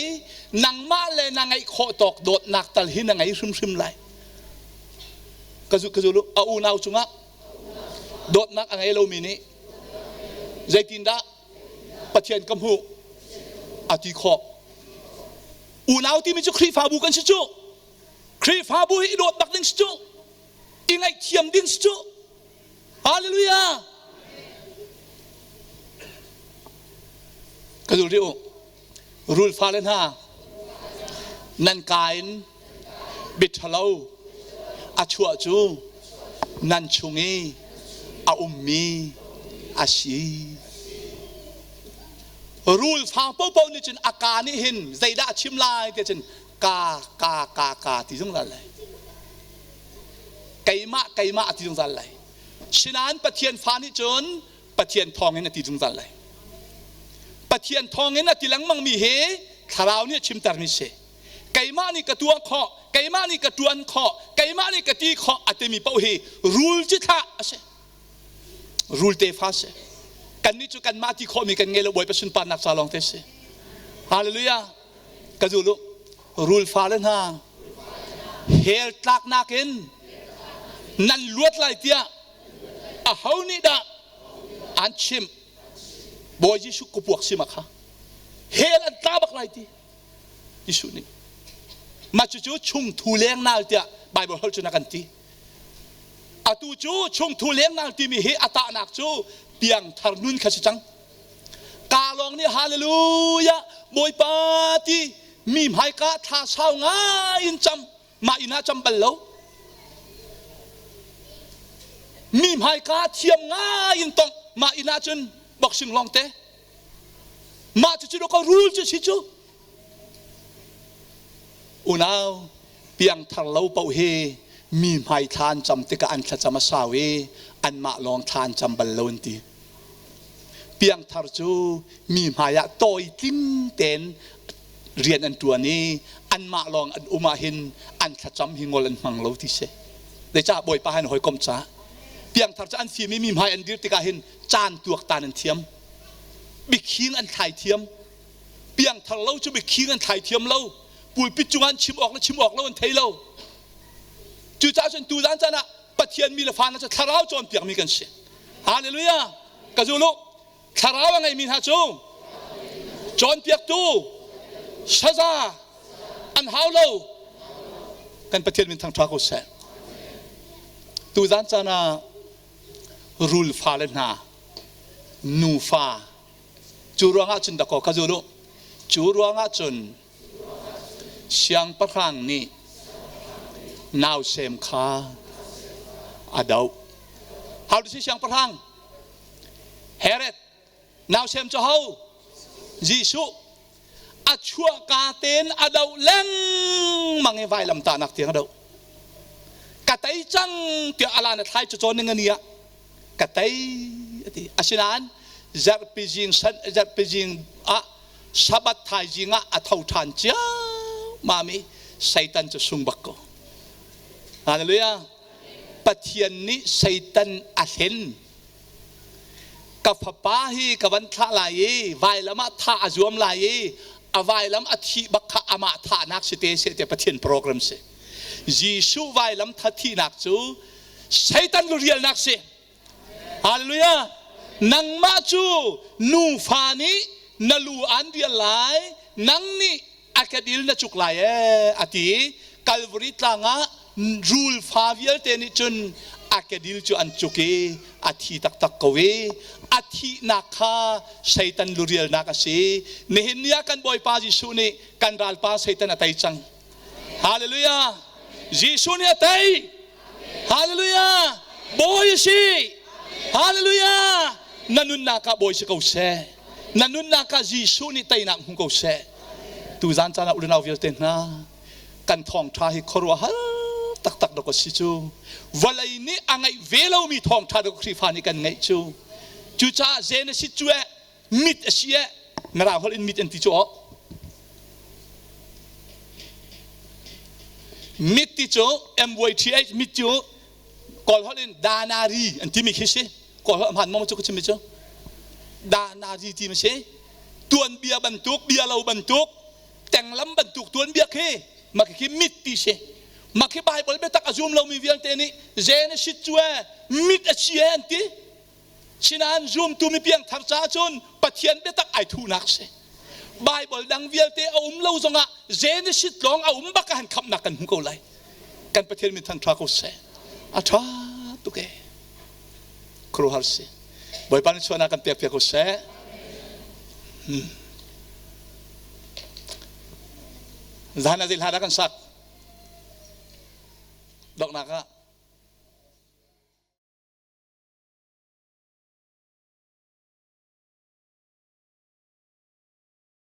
nangmah le na ngeih khawh tawk dawtnak tal hi na ngei hrimhrim lai ka zu ka zulu a unau cungah. Dawtnak a ngei lomi nih zeitindah Pathian ka hmuh a ti khawh. Unau timi cu Khrihfabu kan si cu. Khrihfabu hi i dawt bak ding si cu. I ngaihthiam ding si cu. Hallelujah! Ka zul rih u. Rul fale hna, nan ka in biaṭhalo a chuah cu nan chung i a ummi a si. Rul fa paohpaoh nih cun a ka nih hin zeidah a chim lai ti cun ka ka ka ka ti zungzal lai. Keimah keimah a ti zungzal lai. Sinain Pathian fa nih cun Pathian thawngin a ti zungzal lai. Pathian thawngin a ti lengmangmi hi thlarau nih a chimtermi si. Keimah nih ka tuah khawh, keimah nih ka ṭuan khawh, keimah nih ka ti khawh a timi paoh hi rul ci thlah a si. Rul tefa si. Kannih cu kanmah ti khawhmi kan ngei lo Bawipa sunparnak ca lawng te si. Hallelujah. Ka zul u. Rul fale hna hell tlaknak in nan luat lai tiah aho nih dah an chimh Bawi Jesuh kupuak si ma kha hell an tla bak lai ti Jesuh nih mah cucu chungthu lengnal tiah Bible holh cun a kan ti atu cu chungthu lengnal timi hi a tahnak cu piangthar nun kha si cang ka lawng nih hallelujah Bawipa ti mi hmaika thla sau ngai in cam mah inn ah cam bal lo mi hmaika thiam ngai in tongh mah inn ah cun boxing lawng te mah cu cu ka rul cu si cu unau piangthar lo paoh hi mi hmai thla an cam tikah an thlacam a sau i anmah lawng thla an cam bal lo an ti piangthar cu mi hmai ah tawi tling tein rian an ṭuan i anmah lawng an um ahhin an thlacam hi ngol an hmang lo ti si. Zeicah Bawipa han hawikom ca piangthar cu an fim i mi hmai an dir tikah hin caan tuaktan an thiam. Bikhing an thlai thiam. Piangthar lo cu bikhing an thlai thiam lo. Pulpit cungah an chim awk le chim awk lo an thei lo. Cucaah cun tuzan caan ah Pathian mi le fa hna cu thlarau cawnpiakmi kan si. Hallelujah! Ka zul u. Thlarau a ngeimi hna cu cawnpiaktu saza an hau lo. Kan Pathian min thangṭha ko seh. Tuzan caan ah rul fale hna nufa cu ruangah cun dakaw kha zul u. Cu ruangah cun siangpahrang nih nausem kha a doh. How to say siangpahrang? Herod nausem cu ho? Jesuh a chuahka tein a doh lengmang i vailamtahnak tiang a doh. Ka tei cang tiah a lan a thlai cu cawn ning a ni ah ka tei a ti. Asinain zarhpi zing zarhpi zing ah Sabbath thaizing ah a tho ṭhan ciammam i Satan cu sung bak ko. Hallelujah. Pathian nih Satan a hlen. Ka fapa hi ka van thlah lai i vailam ah thah a zuam lai i a vailam a thih bak kha amah thahnak si te seh tiah Pathian program si. Jesuh vailam thihnak cu Satan lurialnak si. Hallelujah! Nangmah cu nufa nih na lu an rial lai, nang nih a kedil na cuk lai ee a ti i Calvary tlang ah rul fa vialte nih cun a kedil cu an cuk i a thi taktak ko i a thihnak kha Satan lurialnak a si. Nihin ni ah kan Bawipa Jesuh nih kan ralpa Satan a tei cang. Hallelujah! Jesuh nih a tei. Hallelujah! Bawi a si. Hallelujah! Na nunnak ah bawi si ko seh. Na nunnak ah Jesuh nih teinak hmu ko seh. Tuzan caan ah unau vialte hna, kan thawngṭha hi khuaruahhar taktak dawk a si cu. Vawlei nih a ngeih ve lomi thawngṭha dawk Khrihfa nih kan ngeih cu. Cucaah Genesis cu eh mit a si eh Mirang holh in mit an ti cu aw. Mit ti cu MYTH mit cu Kawl holh in danari an timi khi si. Kawl holh hmaan maw cu ka chimmi cu. Danari ti mi si. Tuanbia bantuk, bia lo bantuk, tenglam bantuk tuanbia khi mah khi mit ti si. Mah khi Bible biatak a zum lomi vialte nih Genesis cu e mit a chi e an ti. Sinain zumtu mi piangthar caah cun Pathian biatak ai thuhnak si. Bible dang vialte a um lo zongah Genesis lawng a um bak ah han khamhnak kan hmu ko lai. Kan Pathian min thang ṭha ko seh. A ṭha tuk e. Khuaruahhar si. Bawipa nih chuahnak kan pek piak ko seh. Zan ah zei hla dah kan sak? Donghnak ah.